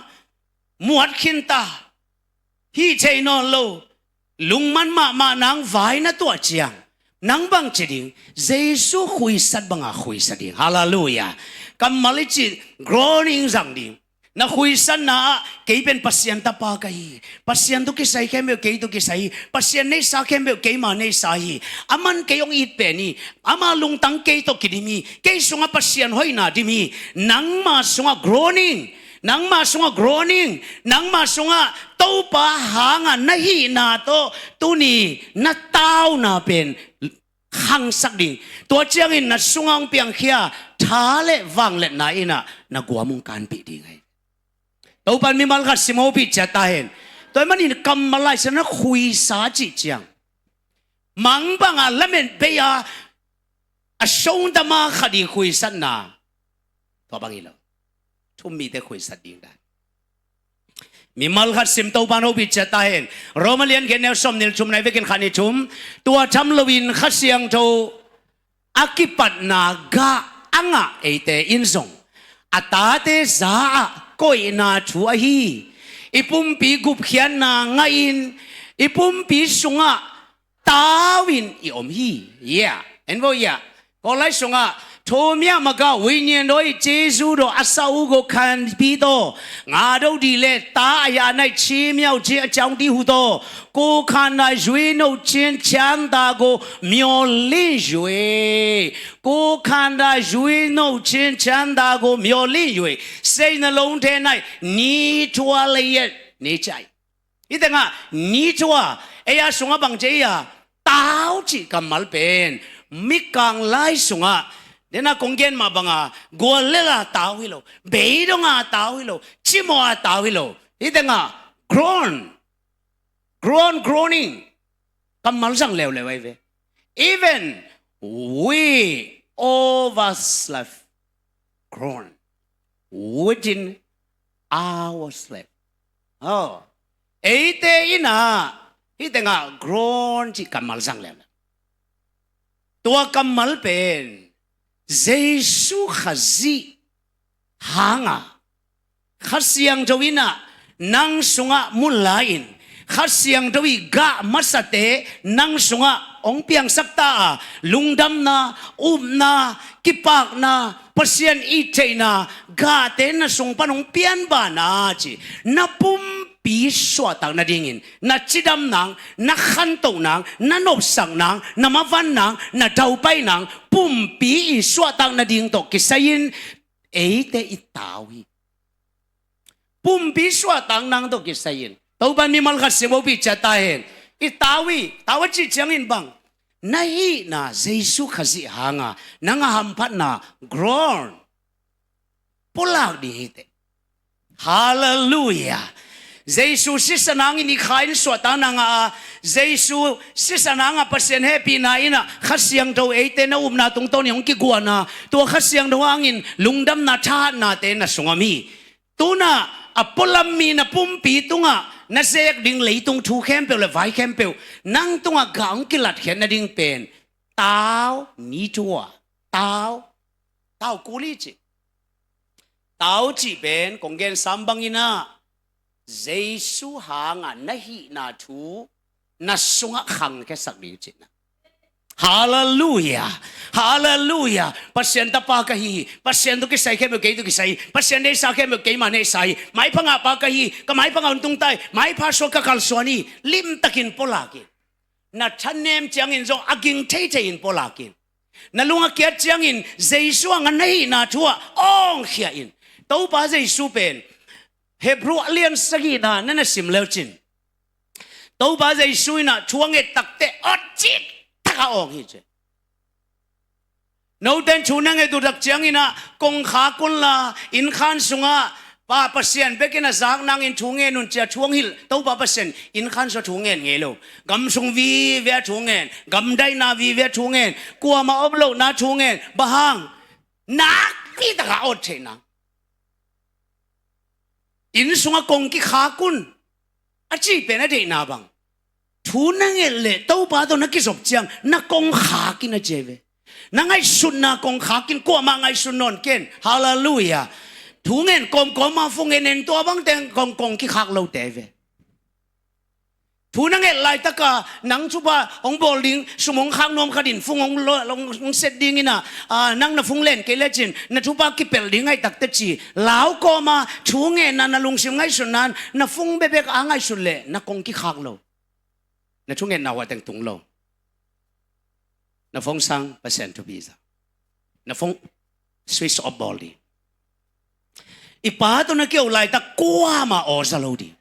muat khin ta, hih theih nawn lo, lungman mahmah nang vai na tuah ciang, nang bangci ding? Jesu khuisat banga khuisa ding. Halleluiah. Kammal i cih groaning zang ding. Na khuisatna ah, kei pen Pasian tapa ka hi. Pasian tawh kisai khempeuh kei tawh kisai hi. Pasian neihsa khempeuh keima neihsa hi. Aman kei hong it pen hi. Ama lungtang kei tawh kidim hi. Kei sungah Pasian hoihna dim hi. Nangma sungah groaning. Nangma sungah groaning. Nangma sungah Topa hanga na hihna tawh tuni na tauna pen khangsak ding. Tua ciangin na sungah hong piangkhia tha le vangliatna in ah na guam hong kanpih ding ahi. Topa in mimal khat sim hopih ciat ta hen. Tua ahih manin kammal Lai Siangtho na khuisa cih ciang, mang banga lamet bei a, a songdama kha ding khuisatna, tua bang hi lo. Thum mite khuisat ding dan. Mimal khat sim, Topa in hopih ciat ta hen. Roma lian giat, neu sawmnih le thum, nai vekin khat, nih, thum. Tua tham loin Kha Siangtho a kipatna gah a ngah eite in zong a tate za-ah koihna thu ahi, i pumpi gupkhiatna ngahin, i pumpi sungah tau-in i om hi. Yeah. En vo, yeah. Kawllai sungah, ထိုမျှမက ဝိညာဉ်တော်၏ ကျေးဇူးတော် အဆအူကို ခံပြီးသော ငါတို့သည်လည်း သားအရာ၌ ချီးမြှောက်ခြင်းအကြောင်းတည်းဟူသော ကိုယ်ခန္ဓာရွေးနှုတ်ခြင်းချမ်းသာကို မျှော်လင့်၍ ကိုယ်ခန္ဓာရွေးနှုတ်ခြင်းချမ်းသာကို မျှော်လင့်၍ စိတ်နှလုံးထဲ၌ ညည်းတွားလျက်နေကြ၏. Hih tengah, ညည်းတွား, ei a sungah bang ci a, tau cih kammal pen, Mikang lai sungah, dena kong gen mah banga, guallel a tau hi lo, beidong a tau hi lo, cimawh a tau hi lo. Hih tengah, groan, groan, groaning, kammal zang leuleu ahi ve. Even we, all of us love groan within our sleep. Oh. Eite in ah hih tengah groan cih kammal zang leuleu. Tua kammal pen Jesu Khazih hanga Kha Siangtho in ah nang sungah munla-in, Kha Siangtho ih gah masate nang sungah hong piangsak ta a, lungdamna, upna, kipakna, Pasian it theihna, gahte na sung pan hong pianbana ci. Na pumpi suahtak nadingin, na cidam nang, na khantoh nang, na nopsak nang, na mavan nang, na daupai nang, pumpi i suahtak nading tawh kisai-in eite i tau hi. Pumpi suahtak nang tawh kisai-in Topan mimal khat sim, hopih ciat ta hen. I tau hi, tau a cih ciangin bang, na hihna Jesu Khazih hanga nang a hamphatna groan, pulak ding hi teh. Halleluiah. Jesu sisan hangin i kha in suahtakna ngah a, Jesu sisan hanga Pasian hehpihna in ah Kha Siangtho eite na upna tungtawn in hong kiguahna, tua Kha Siangtho hangin lungdamna thahatnate na sungah om hi. Tu-in ah a pualam mi na pumpi tungah na zek ding leitung thu khempeuh le vai khempeuh nang tungah gah hong kilatkhiat nading pen tau, ni tua, tau, tau kul hi ci. Tau cih pen kong gen sam bangin ah Jesu hanga na hihna thu na sungah khangkhiasak ding cihna. Halleluiah. Halleluiah. Pasian tapa ka hi hi. Pasian tawh kisai khempeuh kei tawh kisai hi. Pasian neihsa khempeuh keima neihsa hi. Maipha ngahpa ka hi hi. Ka maipha ngah hun tung ta hi. Maipha suak ka kalsuan hi. Limtakin pualak in. Na thanem ciangin zong a ging theithei in pualak in. Na lung a kiat ciangin Jesu hanga na hihna thu ah awngkhia in. Topa Jesu pen Hebrew a lian sagihna na na sim leucin, Topa Jesu in ah thu a nget takteh aw citak a awng hi ci. Note in thu na nget uh tak ciangin ah kongkhak unla, innkhan sungah Pa Pasian bekin a zak nangin thu ngen un cia thu hong hilh Topa Pasian innkhan sungah thu ngen ngei lo. Gam sung vive a thu ngen, gamdaihna vive a thu ngen, kuamah om lohna thu ngen. Bang hang? Nakpi takin a awt theih nang. Inn sungah kong kikhak un a cih pen a deihna bang, thu na nget leh Topa tawh na kizop ciang na kongkhak in a ci hi ve. Na ngaihsutna kongkhak in, kuamah ngaihsun nawn ken. Halleluiah. Thu ngen kawmkawm a, phone ngen en, tua bang teng kong, kong kikhak lote hi ve. Thu na nget laitaka nang thupha hong bawl ding, sum hong khak nuam khatin phone hong lo-, hong, hong set dingin ah, ah, nang na phone len kei lecin na thupha kipelh ding ahih takteh ci. Lau kawma thu ngenna na lungsim ngaihsutna in na phone bekbek a ngaihsut leh na kong kikhak lo. Na thu ngetna uh a teng tung lo. Na phone sang Pasian thupi zang. Na phone switch off bawl ding. I Pa tawh na kiho laitak kuamah aw za lo ding.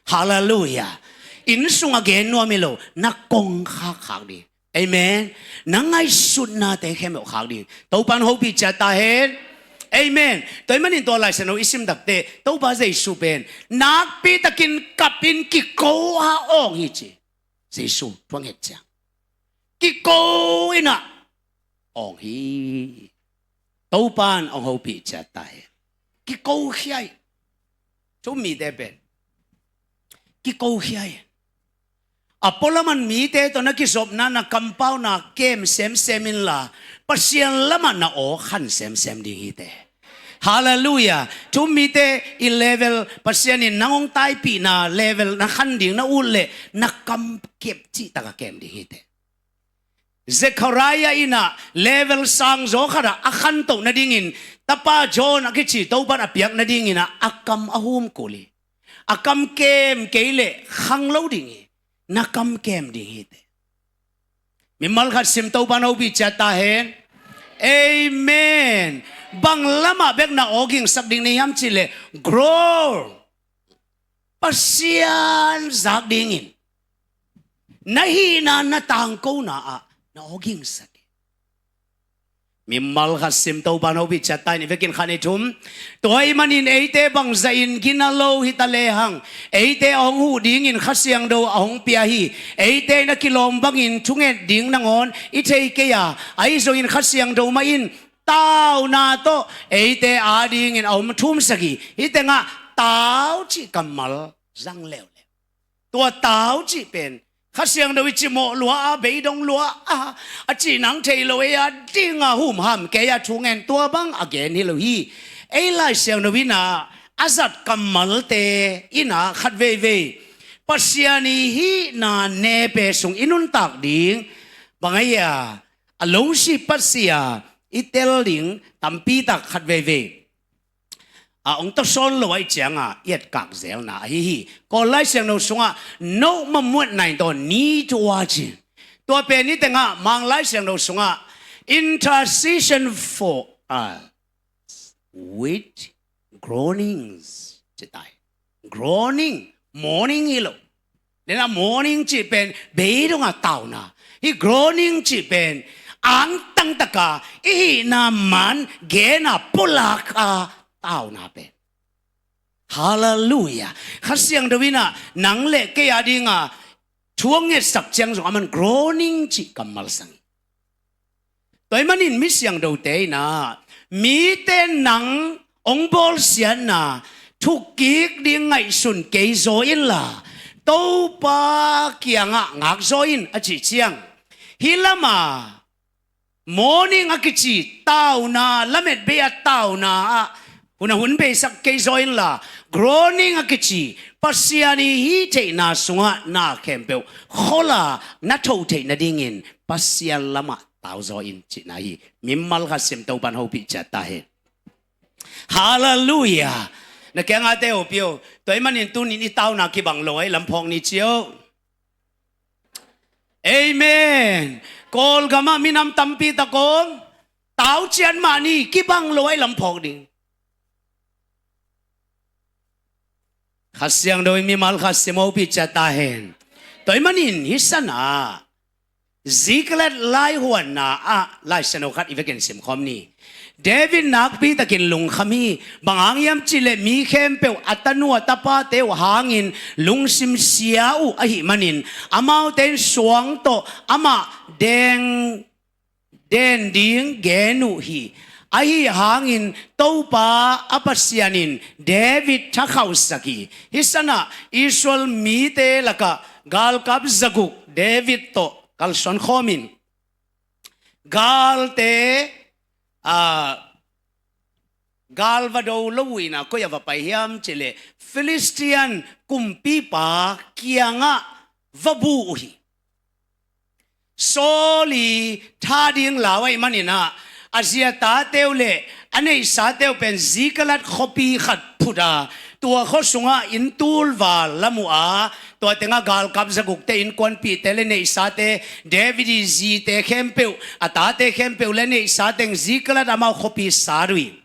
Halleluiah. Inn sungah gen nuam hi lo, na kongkhak khak ding. Amen. Na ngaihsutnate khempeuh khak ding. Topan hopih ciat ta hen. Amen. Tua ahih manin tua Lai Siangtho i sim takteh Topa Jesu pen nakpi takin kap in kiko a awng hi ci. Jesu thu a nget ciang kiko in ah awng hi. Topan hong hopih ciat ta hen. Kiko khia hi. Thu-um mite pen kiko khia hi. A pualam ah mite tawh na kizopna, na kampauna kem semsem inla, Pasian lamah na aw khan semsem ding hi teh. Halleluiah. Thu-um mite i level, Pasian in nang hong taipihna level na khan ding na ut leh na kam kem cihtak a kem ding hi teh. Zekhariah in ah level sangzaw khat ah a khantoh nadingin Tapa John a kici Topan a piak nadingin ah a kam a hum kul hi. A kam kem kei leh khang lo ding hi. Na kam kem ding hi teh. Mimal khat sim, Topan hopih ciat ta hen. Amen. Bang lamah bek na aw gingsak ding na hiam cih leh grow. Pasian zak dingin na hihna, na tangkona ah na aw gingsak hi. Mimal khat sim, Topan hopih ciat ta hen, i vekin khan i thum. Tua ahih manin eite bangzah in gina lo hi ta lehang, eite a hong huh dingin Kha Siangtho a hong pia hi. Eite in a kilawm bangin thunget ding nangawn i thei kei a, ahi zongin Kha Siangtho mah in tauna tawh eite adingin a om thumsak hi. Hih tengah tau cih kammal zang leuleu. Tua tau cih pen Kha Siangtho i cimawh lua a, beidong lua a, a cih nang thei lo ei a, ding a humham kei a, thungen tua bang a gen hi lo hi. Ei Lai Siangtho in ah a zat kammalte in ah khat veivei Pasian i hihna nepe sung i nuntak ding bang ei a, a lungsi pasia i tel ding tampi tak khat veivei a ong tawsawn lo ahih ciangah i etkak zelna ahi hi. Kawl Lai Siangtho sungah no mamuat nain tawh ni tua ci. Tua pen i tengah Mang Lai Siangtho sungah intercession for us with groanings ci tai. Groaning, mourning hi lo. Nena mourning cih pen beidong a tauna. Hih groaning cih pen angtang taka i hihna man gena pulak a tauna pen. Halleluiah. Kha Siangtho in ah nang le kei a dinga thu a ngetsak ciang zong aman groaning cih kammal sang. Tua ahih manin mi siangthote in ah mite nang ong bawlsiatna thukkik ding ngaihsun kei zaw inla Topa kiangah ngak zaw in a cih ciang, hih lama mourning a kici tauna, lamet bei a tauna ah hun a hun beisak kei zaw inla, groaning a kici Pasian i hih theihna sungah na khempeuh khola na tho theih nadingin Pasian lamah tau zaw in cihna hi. Mimal khat sim, Topan hopih ciat ta hen. Halleluiah. Na kiangah te hopih o. Tua ahih manin tunin i tauna kibang lo a i lam phawk ni ci o. Amen. Kawlgamah minam tampi tak om. Tau ciat mah ni, kibang lo a i lam phawk ding. Kha Siangtho in mimal khat sim, hopih ciat ta hen. Tua ahih manin hih sanah Ziklag laihuanna ah Lai Siangtho khat i vekin simkhawm ni. David nakpi takin lungkham hi. Bang hang hiam cihleh mi khempeuh a tanu a tapate uh hangin lungsim sia uh ahih manin amaute in suang tawh amah deng den ding gen uh hi. Ahi hangin Topa a Pasian in David thakhauhsak hi. Hih sanah Israel mite lakah galkap zaguk David tawh kalsuan khawmin galte, a, gal va do lo uh in a, koi ah va pai hiam cihleh Philistine kumpipa kiangah va bu uh hi. Saul i tha ding lau ahih manin ah a ziate uh le a neihsate uh pen Ziklag khuapi khat phut a, tua khua sungah inn tul val lam uh a, tua tengah galkap zagukte innkuanpihte le neihsate, David i zite khempeuh, a tate khempeuh le neihsa teng Ziklag amau khuapi sat uh hi.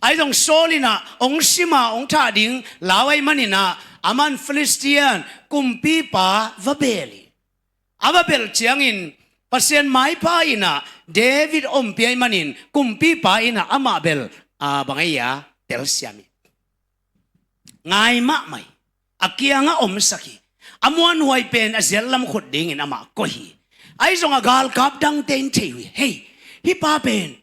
Ahi zong Saul in ah ong sim a ong thah ding lau ahih manin ah aman Philistine kumpipa va bel hi. A va belh ciangin Pasian maipha in ah David ompih ahih manin kumpipa in ah amah bel, a, bang ei a, telsiam hi. Ngai mahmah hi. A kiangah omsak hi. A muanhuai pen a ziat lam khut dingin amah koih hi. Ahi zong a galkap dangte in thei uh hi. Hei, hih pa pen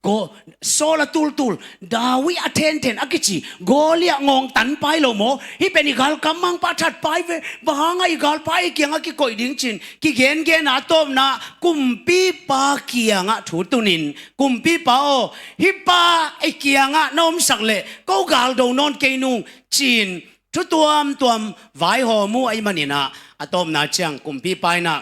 Go, Saul a tultul, David a thenthen a kici Goliath ngawng tanpa hi lo maw? Hih pen i galkap mangpa thatpa hi ve. Bang hangah i galpa ei kiangah kikoih ding cin kigengen a, a tawpna kumpipa kiangah thu tunin, kumpipa aw, hih pa ei kiangah na omsak leh ko galdo nawn kei nung cin thu tuamtuam vaihawm uh ahih manin ah, a tawpna ciang kumpipa in ah,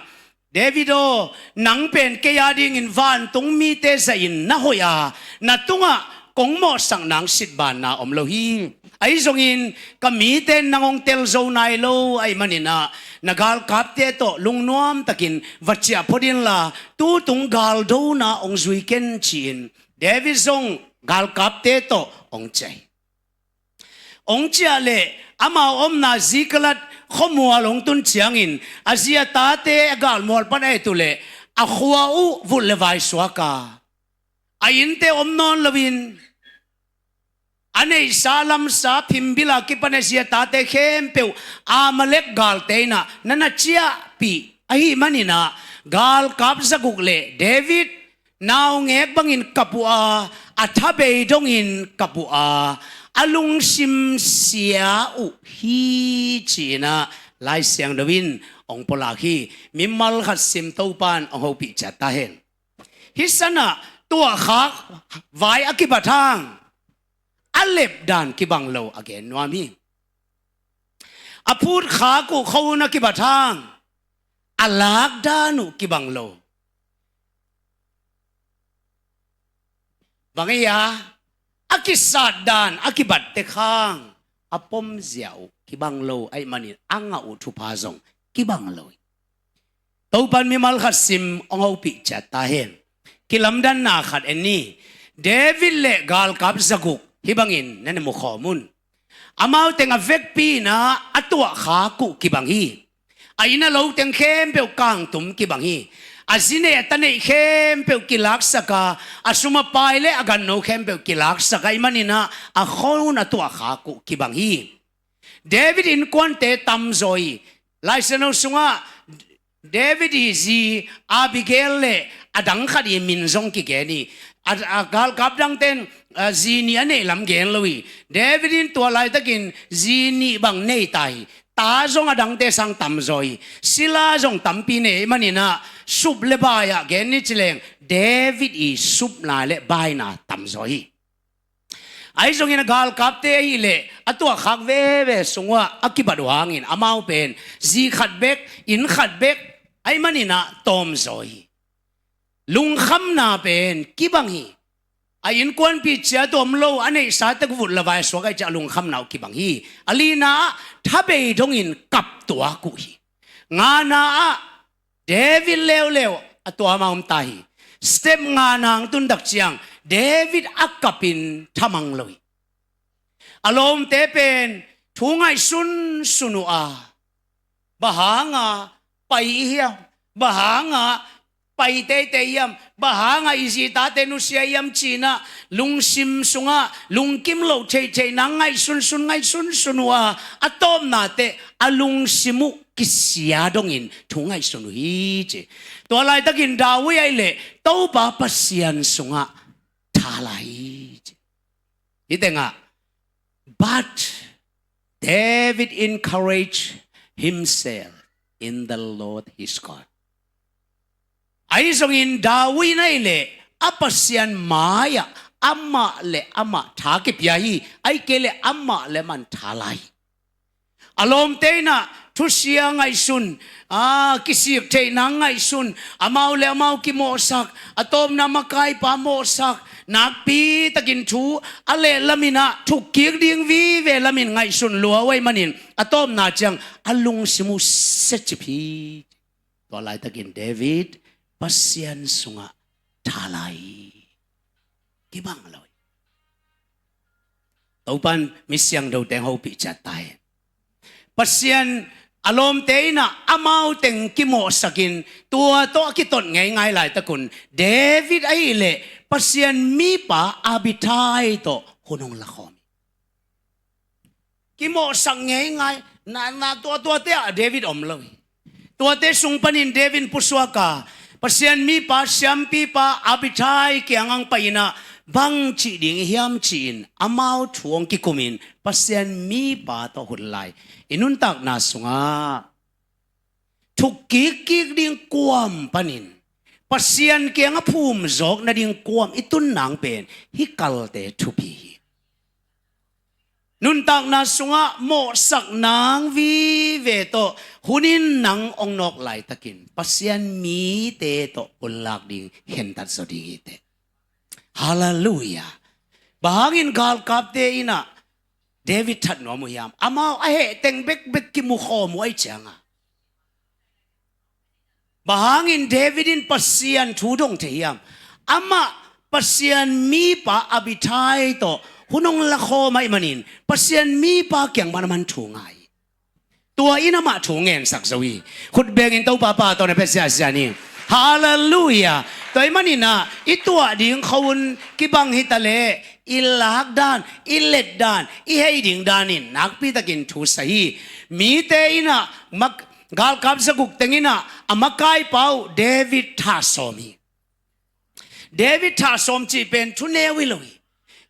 David aw, nang pen kei adingin vantung mite zahin na hoih a, na tungah kong mawhsak nang sitbanna om lo hi. Ahi zongin ka mite in nang hong tel zo nai lo ahih manin ah, na galkapte tawh lungnuam takin va ciah phot inla, tutung galdona hong zui ken, ci-in David zong galkapte tawh hong ciah hi. Hong ciah leh amau omna Ziklag khuamual hong tun ciangin a zi a tate a galmual pan a et uh leh a khua uh vut le vai suak a, a innte om nawn loin a neihsa lamsa phimbil a kipan a zi a tate khempeuh Amalek galte in ah na na ciahpih ahih manin ah, galkap zaguk le David naungek bangin kap uh a, a thabei dongin kap uh a, a lungsim sia uh hi, ci-in ah Lai Siangtho in hong pulak hi. Mimal khat sim, Topa'n hong hopih ciat ta hen. Hih sanah tuahkhak vai a kibat hang a lepdan kibang lo a gen nuam hi. A phutkhak uh khua-un a kibat hang a lakdan uh kibang lo. Bang ei a, a kisatdan a kibat tek hang a pomzia uh kibang lo ahih manin a ngah uh thupha zong kibang lo hi. Topa'n mimal khat sim hong hopih ciat ta hen. Kilamdanna khat en ni. David le galkap zaguk hih bangin na ne mukhawm un. Amau teng a vekpi-in ah a tuahkhak uh kibang hi. A inn a lo teng khempeuh kangtum kibang hi. A zi neih a ta neih khempeuh kilaksak a, a sum a pai le a ganno khempeuh kilaksak ahih manin ah a khua-un a tuahkhak uh kibang hi. David innkuante tamzaw hi. Lai Siangtho sungah David ii zi Abigail le a dang khat ii min zong kigen hi. A, a galkap dangte'n, a, zi nih a neih lam gen lo hi. David in tua laitakin zi nih bang nei ta hi. Ta zong a dangte sang tamzaw hi. Sila zong tampi nei ahih manin ah sup le bai-ah gen ni ci leng David ii supna le baina tamzaw hi. Ahi zongin a galkapte ahih leh a tuahkhak veve sungah a kibat uh hangin amau pen zi khat bek, inn khat bek ahih manin ah tawmzaw hi. Lungkhamna pen kibang hi. A innkuanpih ciat uh om lo, a neihsa tek vut la vai suak ahih ciang a lungkhamna uh kibang hi. A lina ah thabei dongin kap tuak uh hi. Ngana ah David leuleu a tuam a om ta hi. Step ngana hong tun tak ciang David a kapin thamang lo hi. A lawmte pen thu ngaihsunsun uh a, bang hanga pai i hiam, bang hanga pai teitei hiam, bang hanga i zi i tate nusia i hiam ci-in ah lungsim sungah lungkim loh theihtheih nang ngaihsunsun, ngaihsunsun uh a, a tawpna teh a lungsim uh kisia dongin thu ngaihsun uh hi ci. Tua laitakin David ahih leh Topa Pasian sungah tha lai hi ci. Hih tengah, but David encouraged himself in the Lord his God. Ahi zongin David in ahih leh a Pasian mai-ah amah le amah tha kipia hi. Ahih kei leh amah le amah in tha lai hi. A lawmte in ah thusia ngaihsun, a, kisik theihna ngaihsun, amau le amau kimawhsak, a tawpna makaipa mawhsak, nakpi takin thu a leh lamin ah thukkik ding vive lamin ngaihsun lua uh ahih manin a tawpna ciang a lungsim uh siacip hi. Tua laitakin David Pasian sungah tha lai hi. Kibang lo hi. Topa'n mi siangthote hong hopih ciat ta hen. Pasian a lawmte in ah amau teng kimawhsakin tua tawh a kiton ngeingai laitakun David ahih leh Pasian mipa Abiathar tawh hun hong lakhawm hi. Kimawhsak ngeingai, na, na tua, tuate ah David om lo hi. Tuate sung panin David pusuak a, Pasian mipa, siampipa Abiathar kiangah pai-in ah bang cih ding i hiam ci-in amau thu hong kikumin Pasian mipa tawh hun lai. I nuntakna sungah thukkik kik ding kuam panin Pasian kiangah phumzawk nading kuam i tun nang pen hih kalte thupi hi. Nuntakna sungah mawhsak nang vive tawh hun in nang hong nawk laitakin Pasian mite tawh hun lak ding khentat zaw ding hi teh. Halleluiah. Bang hangin galkapte in ah David that nuam uh hiam? Amau a heh teng bekbek kimukhawm uh ahih ciangah. Bang hangin David in Pasian thu dong thei hiam? Amah Pasian mipa Abiathar tawh hun hong lakhawm ahih manin Pasian mipa kiang pan amah in thu ngai. Tua in amah thu ngensak zo hi. Khut bengin Topa pa tawh na pia siasia ni. Halleluiah. Tua ahih manin ah i tuah ding khua-un kibang hi ta leh i lakdan, i letdan, i hei ding danin nakpi takin thu sa hi. Mite in ah mak-, galkap zaguk teng in ah a makaipa uh David tha sawm hi. David thah sawm cih pen thu neu hi lo hi.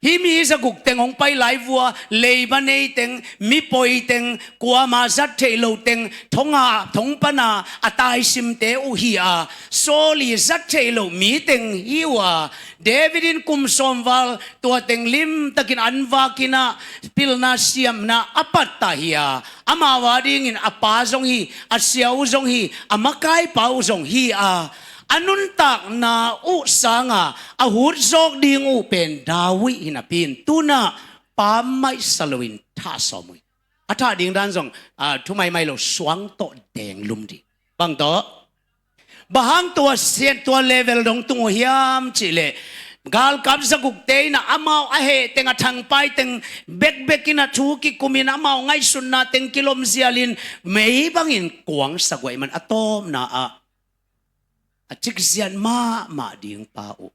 Hih mi zaguk teng hong pai lai vua, leiba nei teng, mi poi teng, kuama zat theih loh teng, thonga, thong pana a taisimte uh hi a, Saul i zat theih loh mi teng hi uh a, David in kum sawm val tua teng limtakin an vakin ah pilna siamna a pattah hi a, amau a dingin a pa zong hi, a sia uh zong hi, a makaipa uh zong hi a, a nuntakna uh sanga a hut zawk ding uh pen David hi napi in tu-in ah pa maisa loin thah sawm uh hi. A thah ding dan zong, ah, thu maimai lo, suang tawh denglum ding. Bang tawh? Bang hang tua sian, tua level dong tung uh hiam cih leh, galkap zagukte in ah amau a heh teng, a thangpai teng bekbek in ah thu kikumin, amau ngaihsutna teng kilomzialin, mei bangin kuangsak uh ahih man a tawpna ah a cikziat mahmah ding pa uh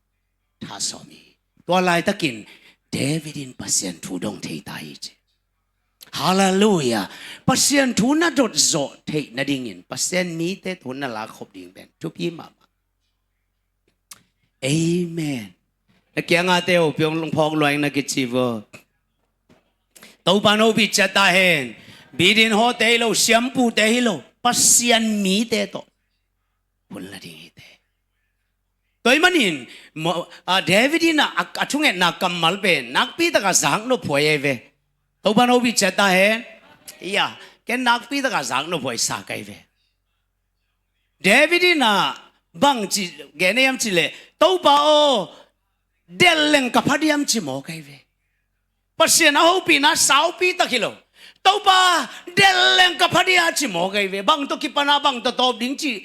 thah sawm hi. Tua laitakin David in Pasian thu dong thei ta hi ci. Halleluiah. Pasian thu na dot zawh theih nadingin Pasian mite thu na lak khop ding pen thupi mahmah. Amen. Na kiangah te uh piong lungphawk luang na kici vo. Topa no pi cia ta hen. Bidin hawte hi lo, siampute hi lo, Pasian mite tawh hun la ding hi te. Tua ahih manin, mo-, a, David in a, a, a thungetna kammal pen nakpi taka zak nophuai ahi ve. Topa no pi cia ta hen. Ia, ken nakpi taka zak nophuai sa ka hi ve. David in a bang ci gen hiam cih leh, Topa aw, delh leng ka pha diam ci mawk ahi ve. Pasian a hopihna saupi tak hi lo. Topa, delh leng ka pha dia ci mawk ahi ve. Bang tawh kipan a bang tawh tawp ding cih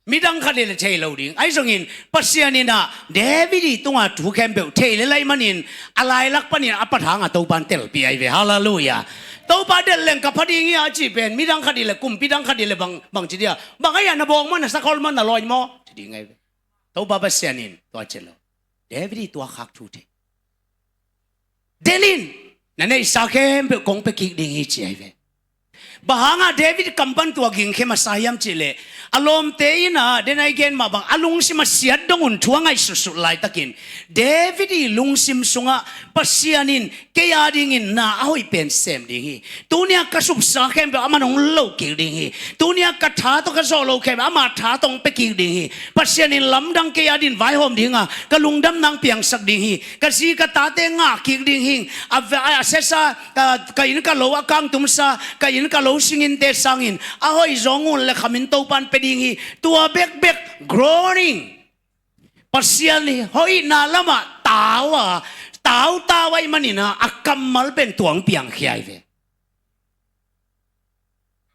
midang khat in le thei lo ding. Ahi zongin Pasian in a David i tunga thu khempeuh thei le lai manin a lailak panin a pat hanga Topa in telpih ahi ve. Halleluiah. Topa, delh leng ka pha ding hi a cih pen midang khat in le, kumpi dang khat in le bang, bang ci dia, bang ahi a na bawng maw, na sakol maw, na lawi maw ci ding ahi ve. Topa Pasian in tua ci lo. David i tua khak thu thei. Delh in, na neihsa khempeuh kong pia kik ding hi ci ahi ve. Bang hanga David kam pan tua ging khem a sa hiam cih leh, a lawmte in a, den a i gen mah bang, a lungsim a siat dong un thu a ngaihsutsut laitakin, David i lungsim sungah Pasian in kei a dingin na a hoih pen sem ding hi. Tuni a ka supsa khempeuh aman hong loh kik ding hi. Tuni a ka tha tawh ka zawh loh khempeuh ama tha tawh hong pia kik ding hi. Pasian in lamdang kei a dingin vaihawm ding a, ka lungdam nang piangsak ding hi. Ka zi ka tate ngah kik ding hi. A, a, a sesa, a, ka inn ka lo a kangtumsa, ka inn ka lo singinte sangin a hoih zawng un le khamin Topa in pia ding hi. Tua bekbek groaning. Pasian i hoihna lamah tau a, tautau ahih manin a, a kammal pen tua hong piangkhia ahi ve.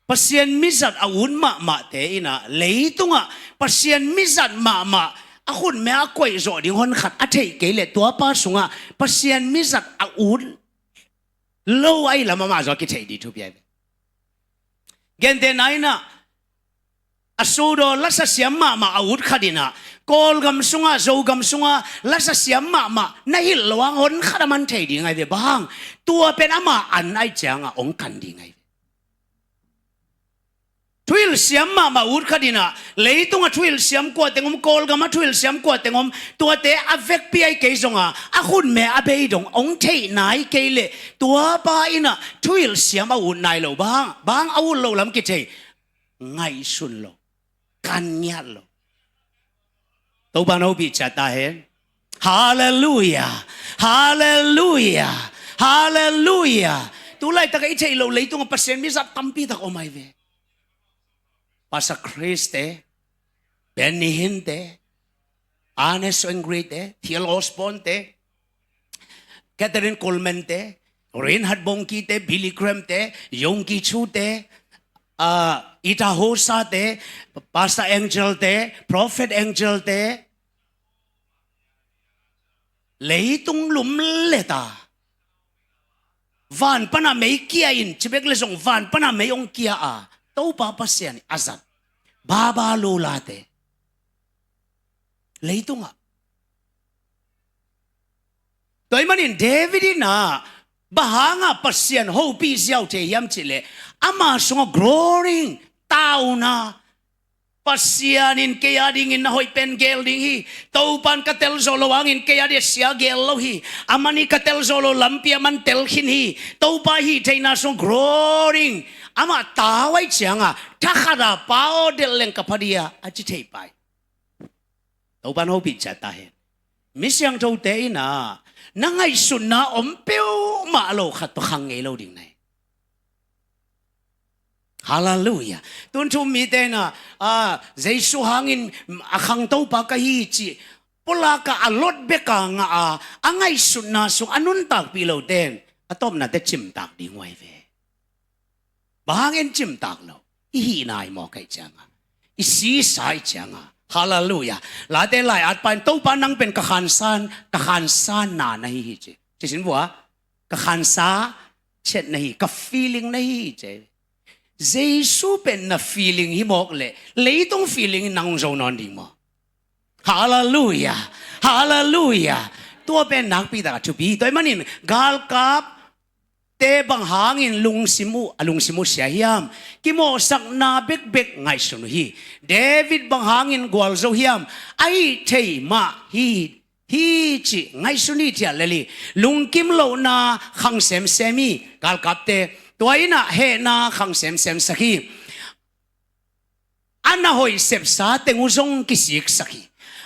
Pasian mizat a ut mahmahte in a, leitungah Pasian mizat mahmah a khutme a koih zawh ding hon khat a theih kei leh, tuapa sungah Pasian mizat a ut lo ahi lam amah zong a kitheih ding thupi ahi ve. Gentehna in a, a sudo lasa siam mahmah a ut khat in a, Kawlgam sungah, Zogam sungah lasa siam mahmah na hilh loh hang hon khat a man thei ding ahi ve. Bang hang? Tua pen ama an ahih ciangah hong kan ding ahi ve. Thuhilh siam mahmah ut khat in a, leitungah thuhilh siam kua teng om, Kawlgamah thuhilh siam kua teng om, tuate a vekpi ahi kei zonga, a khutme a bei dong hong theih nai kei leh, tuapa in a thuhilh siam a ut nai lo. Bang hang? Bang hang a ut loh lam kithei? Ngaihsun lo, kan ngiat lo. Topa in a hopih ciat ta hen. Halleluiah. Halleluiah. Halleluiah. Tu laitak a i theih loh leitungah Pasian mizat tampi tak om ahi ve. Pastor Chris te, Benny Hinn te, Ernest Henry te, Theo Osborn te, Kathryn Kuhlman te, Reinhard Bonnke te, Billy Graham te, Yonggi Cho te, ah, Itta Hosa te, Pastor Angel te, Prophet Angel te, leitung lumlet a, van pana mei kia in, cibek le zong van pana mei hong kia a, Topa Pasian a zat Babalula te. Leitungah. Tua ahih manin David in a, bang hangah Pasian hopih ziau thei hiam cih leh, ama sungah groaning, tauna, Pasian in kei a dingin na hoih pen geel ding hi. Topan ka tel zawh lo hangin kei a dia sia geel lo hi. Aman hi ka tel zawh lo lampi aman tel khin hi. Topa hih theihna sung groaning. Amah tau ahih cianga thakhat a pa aw delh leng ka pha dia a ci thei pai. Topan hopih ciat ta hen. Mi siangthote in a na ngaihsutna om peuhmah lo khat tawh khang ngei lo ding na hi. Halleluiah. Tun thu-um mite in a, a, Jesu hangin a khang Topa ka hi cih pulak a a lot bek a ngah a, a ngaihsutna sung a nuntakpih lote in a tawpna teh cimtak ding uh ahi ve. Bang hangin cimtak lo? I hihna i mawk ahih cianga, i sisa ahih cianga. Halleluiah. Late lai-atpa in Topa nang pen ka khansan, ka khansanna na hi hi ci. Ci sin vua, ka khansa ciat na hi, ka feeling na hi hi ci. Jesu pen na feeling hi mawk leh leitung feeling in nang hong zo nawn ding maw? Halleluiah. Halleluiah. Tua pen nakpi tak a thupi hi. Tua ahih manin galkap te bang hangin lungsim uh, a lungsim uh sia hiam? Kimawhsakna bekbek ngaihsun uh hi. David bang hangin gualzo hiam? Ahih theih mah hi, hi cih ngaihsun hi, thial lel hi. Lungkim lohna khang semsem hi galkapte. Tua in a hehna khang semsemsak hi. A na hoih sepsa teng uh zong kisiksak hi.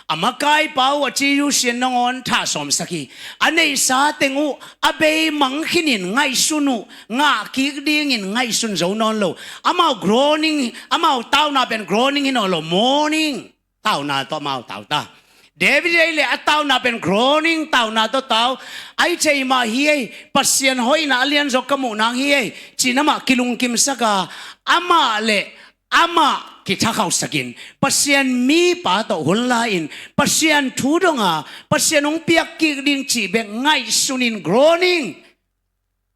A makaipa uh a ci uh sian nangawn thah sawmsak hi. A neihsa teng uh a bei mang khinin ngaihsun uh, ngah kik dingin ngaihsun zo nawn lo. Amau groaning, amau tauna pen groaning hi nawn lo, mourning. Tauna tawh amau tau ta. David ei le a tauna pen groaning tauna tawh tau. Ahih theih mah hi ei, Pasian hoihna a lianzaw ka muh nang hi ei, ci-in amah kilungkimsak a, amah le amah kithakhauhsakin Pasian mipa tawh hun la-in Pasian thu dong a, Pasian hong piak kik ding cih bek ngaihsunin groaning.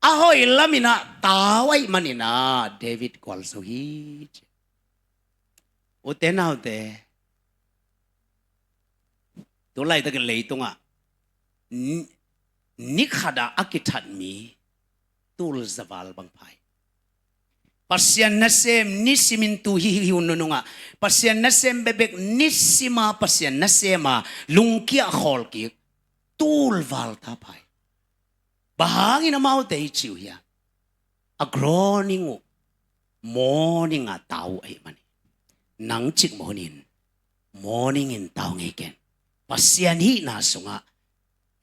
A hoih lamin a tau ahih manin a David gualzo hi ci. Ute naute, tu laitakin leitungah ni, ni khat ah a kithat mi tulzaval bang pha hi. Pasian nasem nisimin tu hi, hi hun nunungah Pasian nasem bekbek nisima Pasian nasema lungkia khawl kik tulval ta pha hi. Bang hangin amaute hi ci uh hiam? A groaning uh, mourning a tau uh ahih manin. Nang cik mawnin mourning in tau ngei ken. Pasian hihna sungah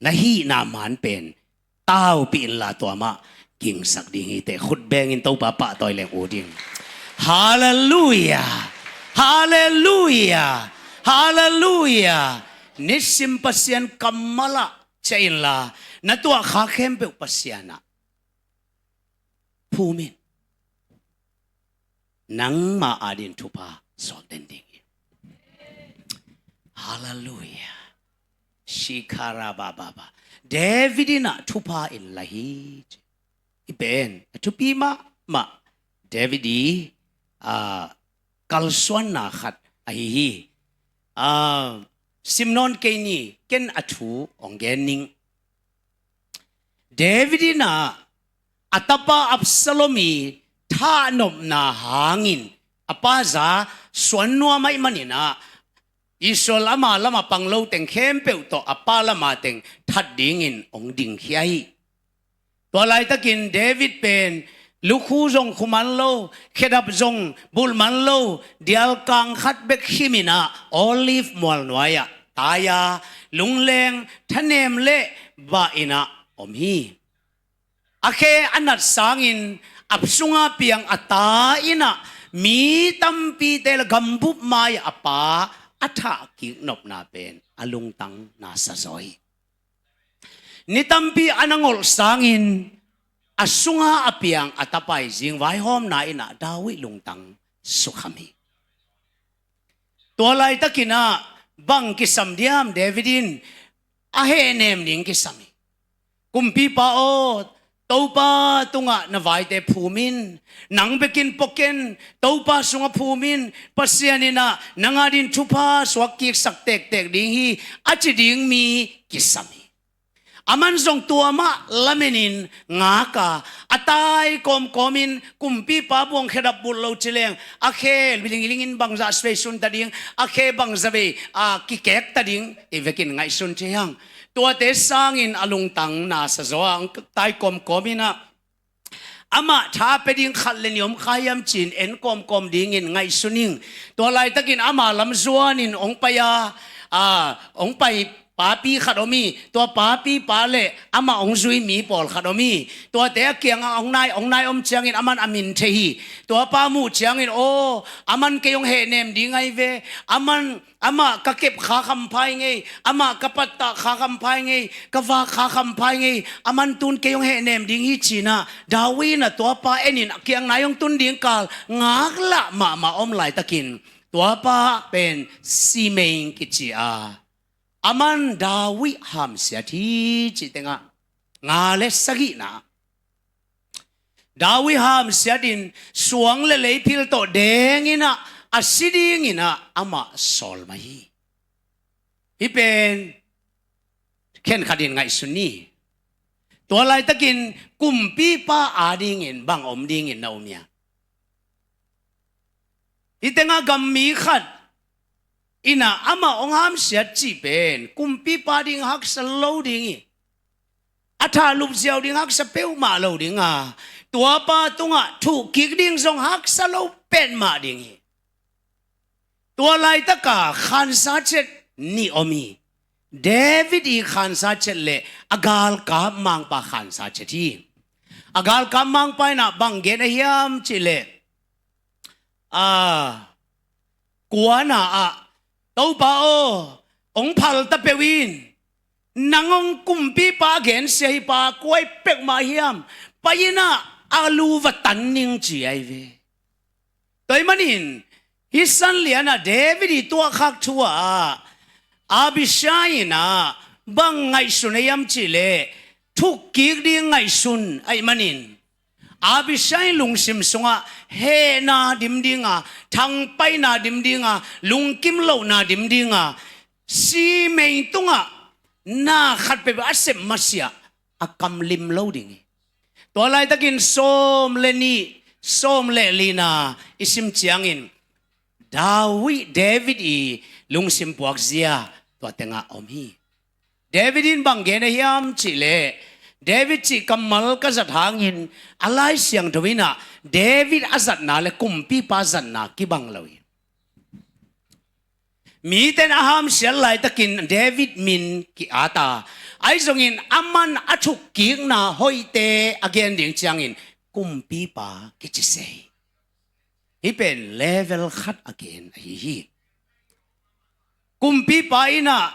na hihna man pen taupih inla tua mah gingsak ding hi teh. Khut bengin Topa pahtawi leng ut ding. Halleluiah. Halleluiah. Halleluiah. Nisim Pasian kammal ah ciah inla, na tuahkhak khempeuh Pasian ah phum in. Nangma adingin thupha suak den ding hi. Halleluiah. Shikara ba ba ba. David in a thupha in la hi ci. Hih pen a thupi mahmah. David i, a, kalsuanna khat ahi hi. A, sim nawn kei ni, ken a thu hong gen ning. David in a, a tapa Absalom i thahnopna hangin a pa za suan nuam ahih manin a, Israel ama lama pang lo teng khempeuh tawh a pa lama teng that dingin hong dingkhia hi. Tua laitakin David pen lukhu zong khu man lo, khedap zong bulh man lo, dialkang khat bek khim in a Olive mual nuai ah tai a, lungleng, thanem le bah in a om hi. A khe a nat sangin a sunga piang a ta in a mi tampite le gambup mai-ah a pa a thah kik nopna pen a lungtang na sa zaw hi. Ni tampi a na ngolh sangin a sunga a piang a tapa i zing vaihawmna in a David lungtang sukham hi. Tua laitakin a bang kisam diam? David in a hehnem ding kisam hi. Kumpipa aw, Topa tungah na vaite phum in, nang bekin pua ken, Topa sungah phum in, Pasian in a nang adingin thupha suak kiksak tektek ding hi, a ci ding mi kisam hi. Aman zong tua mah lamenin ngak a, a tai kawmkawmin kumpipa buang khedap bulh lo ci leng, a khe lingling in bangzah suai sunta ding, a khe bangzah vei a kikekta ding i vekin ngaihsun ci hiang. Tuate sangin a lungtang nasa zaw a, a tai kawmkawmin ah amah tha pia ding khat le nih om kha hiam ci-in en kawmkawm dingin ngaihsun ing. Tua laitakin ama lam zuanin hong pai a, a, hong pai papi khat om hi. Tua papipa le amah hong zui mi pawlkhat om hi. Tuate a kiangah hong nai, hong nai om ciangin aman a min thei hi. Tuapa muh ciangin, aw, aman kei hong hehnem ding ahi ve. Aman Amah ka kep kha khamphai ngei, amah ka pattah kha khamphai ngei, ka vak kha khamphai ngei, aman tun kei hong hehnem ding hi ci-in ah, David in ah tuapa enin a kiang nai hong tun ding kal ngaklah mahmah om laitakin, tuapa pen Simei kici a, aman David hamsiat hi cih tengah, nga le sagihna David hamsiatin suang le leiphil tawh dengin ah a si dingin ah amah sawl mah hi. Hih pen khenkhatin ngaihsun ni. Tua laitakin kumpipa adingin bang om dingin na om hiam? Hih tengah gam mi khat in ah amah hong hamsiat cih pen kumpipa ding haksa lo ding hi. A thahlup ziau ding haksa peuhmah lo ding a, tuapa tungah thuhkik ding zong haksa lo petmah ding hi. Tua laitaka khansa cet nih om hi. David i khansa cet le a galkap mangpa khansa cet hi. A galkap mangpa in ah bang gen a hiam cih leh, a, kuana ah, Topa aw, hong phalta peuh in, nang hong kumpipa gensia hi pa kua hi peuhmah hiam? Pai in ah a lu va tan ning ci ahi ve. Tua ahih manin hih sanlian ah David i tuahkhak thu ah Abishai in ah bang ngaihsun a hiam cih leh thukkik ding ngaihsun ahih manin, Abishai lungsim sungah hehna dim dinga, thangpaihna dim dinga, lungkim lohna dim dinga, Simei tungah na khat peuhpeuh a sep masiah a kamlim lo ding hi. Tua laitakin sawm le nih, sawm le lina i sim ciangin David, David i lungsim puakzia tua tengah om hi. David in bang gen a hiam cih leh, David cih kammal ka zat hangin a Lai Siangtho in ah David a zatna le kumpipa zatna kibang lo hi. Mite in a hamsiat laitakin David min ki-at a, ahi zongin aman a thukkikna hoihte a gen ding ciangin kumpipa kici se hi. Hih pen level khat a gen ahi hi. Kumpipa in ah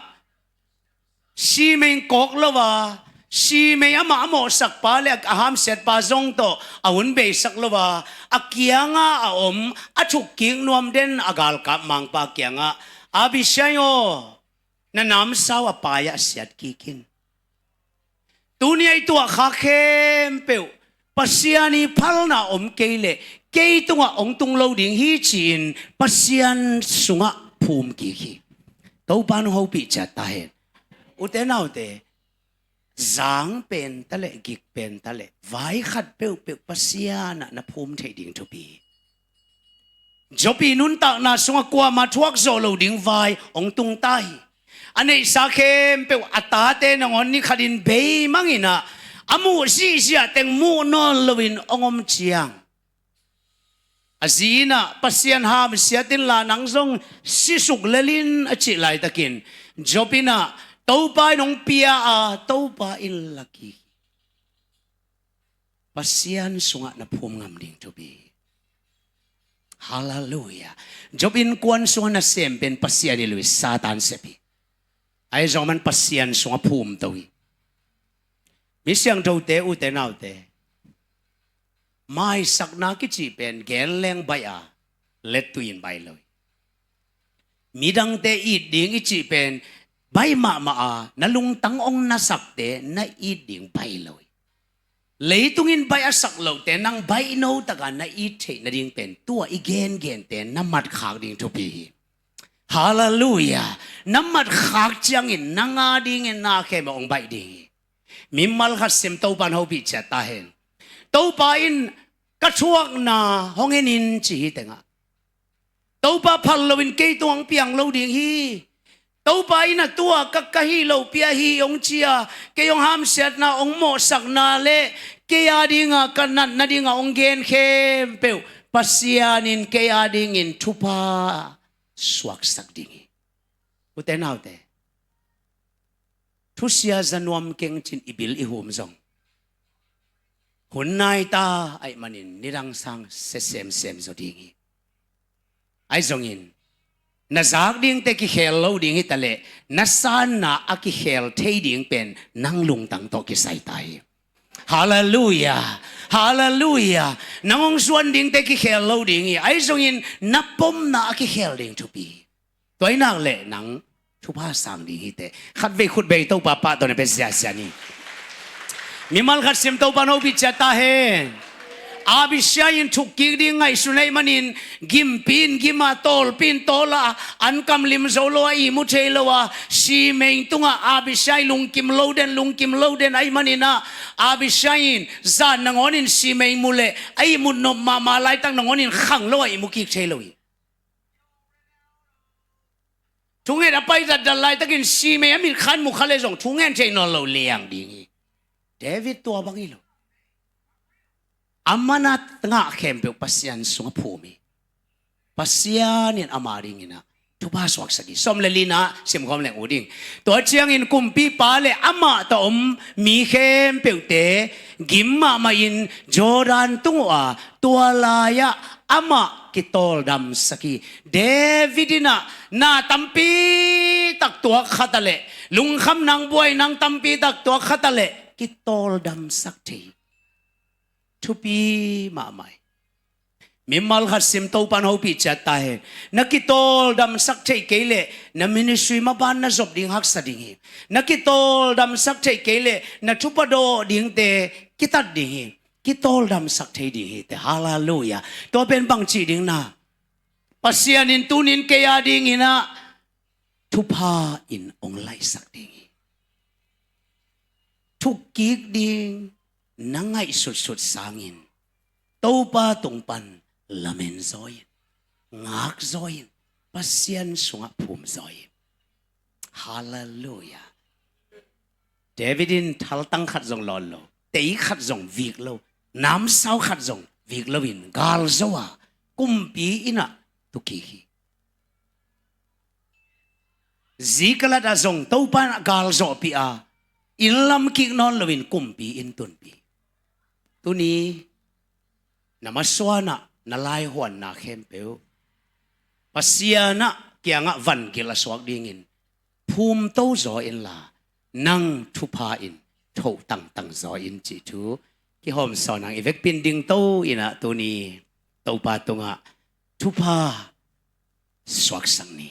Simei kawk lo a, Simei amah a mawhsakpa le a hamsiatpa zong tawh a hun beisak lo a, a kianga a om a thukkik nuam den a galkap mangpa kiangah, Abishai aw, na namsau a pai-ah siat kik in. Tuni a i tuahkhak khempeuh Pasian i phalna om kei leh kei tungah hong tung lo ding hi ci-in Pasian sungah phum kik hi. Topa in hong hopih ciat ta hen. Ute naute, zang pen ta leh, gik pen ta leh, vai khat peuhpeuh Pasian ah na phum theih ding thupi hi. Job i nuntakna sungah kuamah thuak zawh lo ding vai hong tung ta hi. A neihsa khempeuh a tate nangawn ni khatin bei mang in ah, a muh zihziah teng muh nawn loin hong om ciang, a zi in ah, Pasian hamsiat inla nang zong sisuk lel in, a cih laitakin, Job in ah, Topa in hong pia a, Topa in la kik hi. Pasian sungah na phum ngam ding thupi hi. Halleluiah. Job innkuan sungah nasem pen Pasian hi lo hi, Satan sep hi. Ahi zong aman Pasian sungah phum to hi. Mi siangthote, ute naute, maisakna kicih pen gen leng baih a, lettui in baih lo hi. Midangte it ding i cih pen baih mahmah a, na lungtang hong nasakte na it ding baih lo hi. Leitung in baih a sak lohte nang baih no taka na it theih nading pen tua i gengente na matkhak ding thupi hi. Halleluiah. Na matkhak ciangin nang adingin na khempeuh hong baih ding hi. Mimal khat sim Topa in hopih ciat ta hen. Topa in ka thuakna hong en in ci hi tengah. Topa phal loin kei tungah hong piang lo ding hi. Topa in a tua ka, ka hih lopi ahi hong ci a, kei hong hamsiatna hong mawhsakna le kei a dinga ka natna dinga hong gen khempeuh Pasian in kei a dingin thupha suaksak ding hi. Ute naute, thusia za nuam keng cin i bil i hum zong hun nai ta ahih manin nidang sang sia semsem zaw ding hi. Ahi zongin na zak dingte kikhel lo ding hi taleh na sanna a kikhel thei ding pen nang lungtang tawh kisai ta hi. Halleluiah. Halleluiah. Nang hong suan dingte kikhel lo ding hi. Ahi zongin na pomna a kikhel ding thupi hi. Tua hi nak leh nang thupha sang ding hi teh. Khatvei khut bei Topa pahtawi na pia siasia ni. Mimal khat sim Topa in hopih ciat ta hen. Abishai in thukkik ding ngaihsun ahih manin gimpi in gim a, tawlpi in tawl a, an kam lim zo lo a, ihmu thei lo a, Simei tungah Abishai lungkim lo den, lungkim lo den ahih manin ah Abishai in zan nangawnin Simei mu leh a ihmut nop mahmah laitak nangawnin khang lo a ihmu kik thei lo hi. Thunget a pai datdat laitakin Simei a mitkha in mu kha leh zong thungen thei nawn lo liang ding hi. David tua bang hi lo. A man a ngah khempeuh Pasian sungah phum hi. Pasian in ama dingin ah thupha suaksak hi. Sawm le lina simkhawm leng uh ding. Tua ciangin kumpipa le amah tawh om mi khempeuhte gim mahmah in Jordan tung uh a, tua lai-ah amah kitawldamsak hi. David in ah na tampi tak tuak kha taleh, lungkham nang buai nang tampi tak tuak kha taleh kitawldamsak thei hi. Thupi mahmah hi. Mimal khat sim Topa in hopih ciat ta hen. Na kitawldamsak theih kei leh na ministry maban na zop ding haksa ding hi. Na kitawldamsak theih kei leh na thupha dawh dingte kitat ding hi. Kitawldamsak thei ding hi teh. Halleluiah. Tua pen bang cih ding na, Pasian in tunin kei a dingin ah thupha in hong laihsak ding hi. Thukkik ding na ngaihsutsut sangin Topa tung pan lamen zaw in, ngak zaw in, Pasian sungah phum zaw in. Halleluiah. David in thaltang khat zong lawn lo, tei khat zong vik lo, namsau khat zong vik loin gal zo a, kumpi inn ah tu kik hi. Ziklag ah zong Topa in a gal zawhpih a, inn lam kik nawn loin kumpi inn tunpih. Tuni na masuanah na laihuanna khempeuh Pasian ah kiangah vangilh a suak dingin phumto zaw inla, nang thupha in thoh tangtang zaw in cih thu kihawmsawn hang. I vekpi in dingto in ah tuni Topa tungah thupha suaksak ni.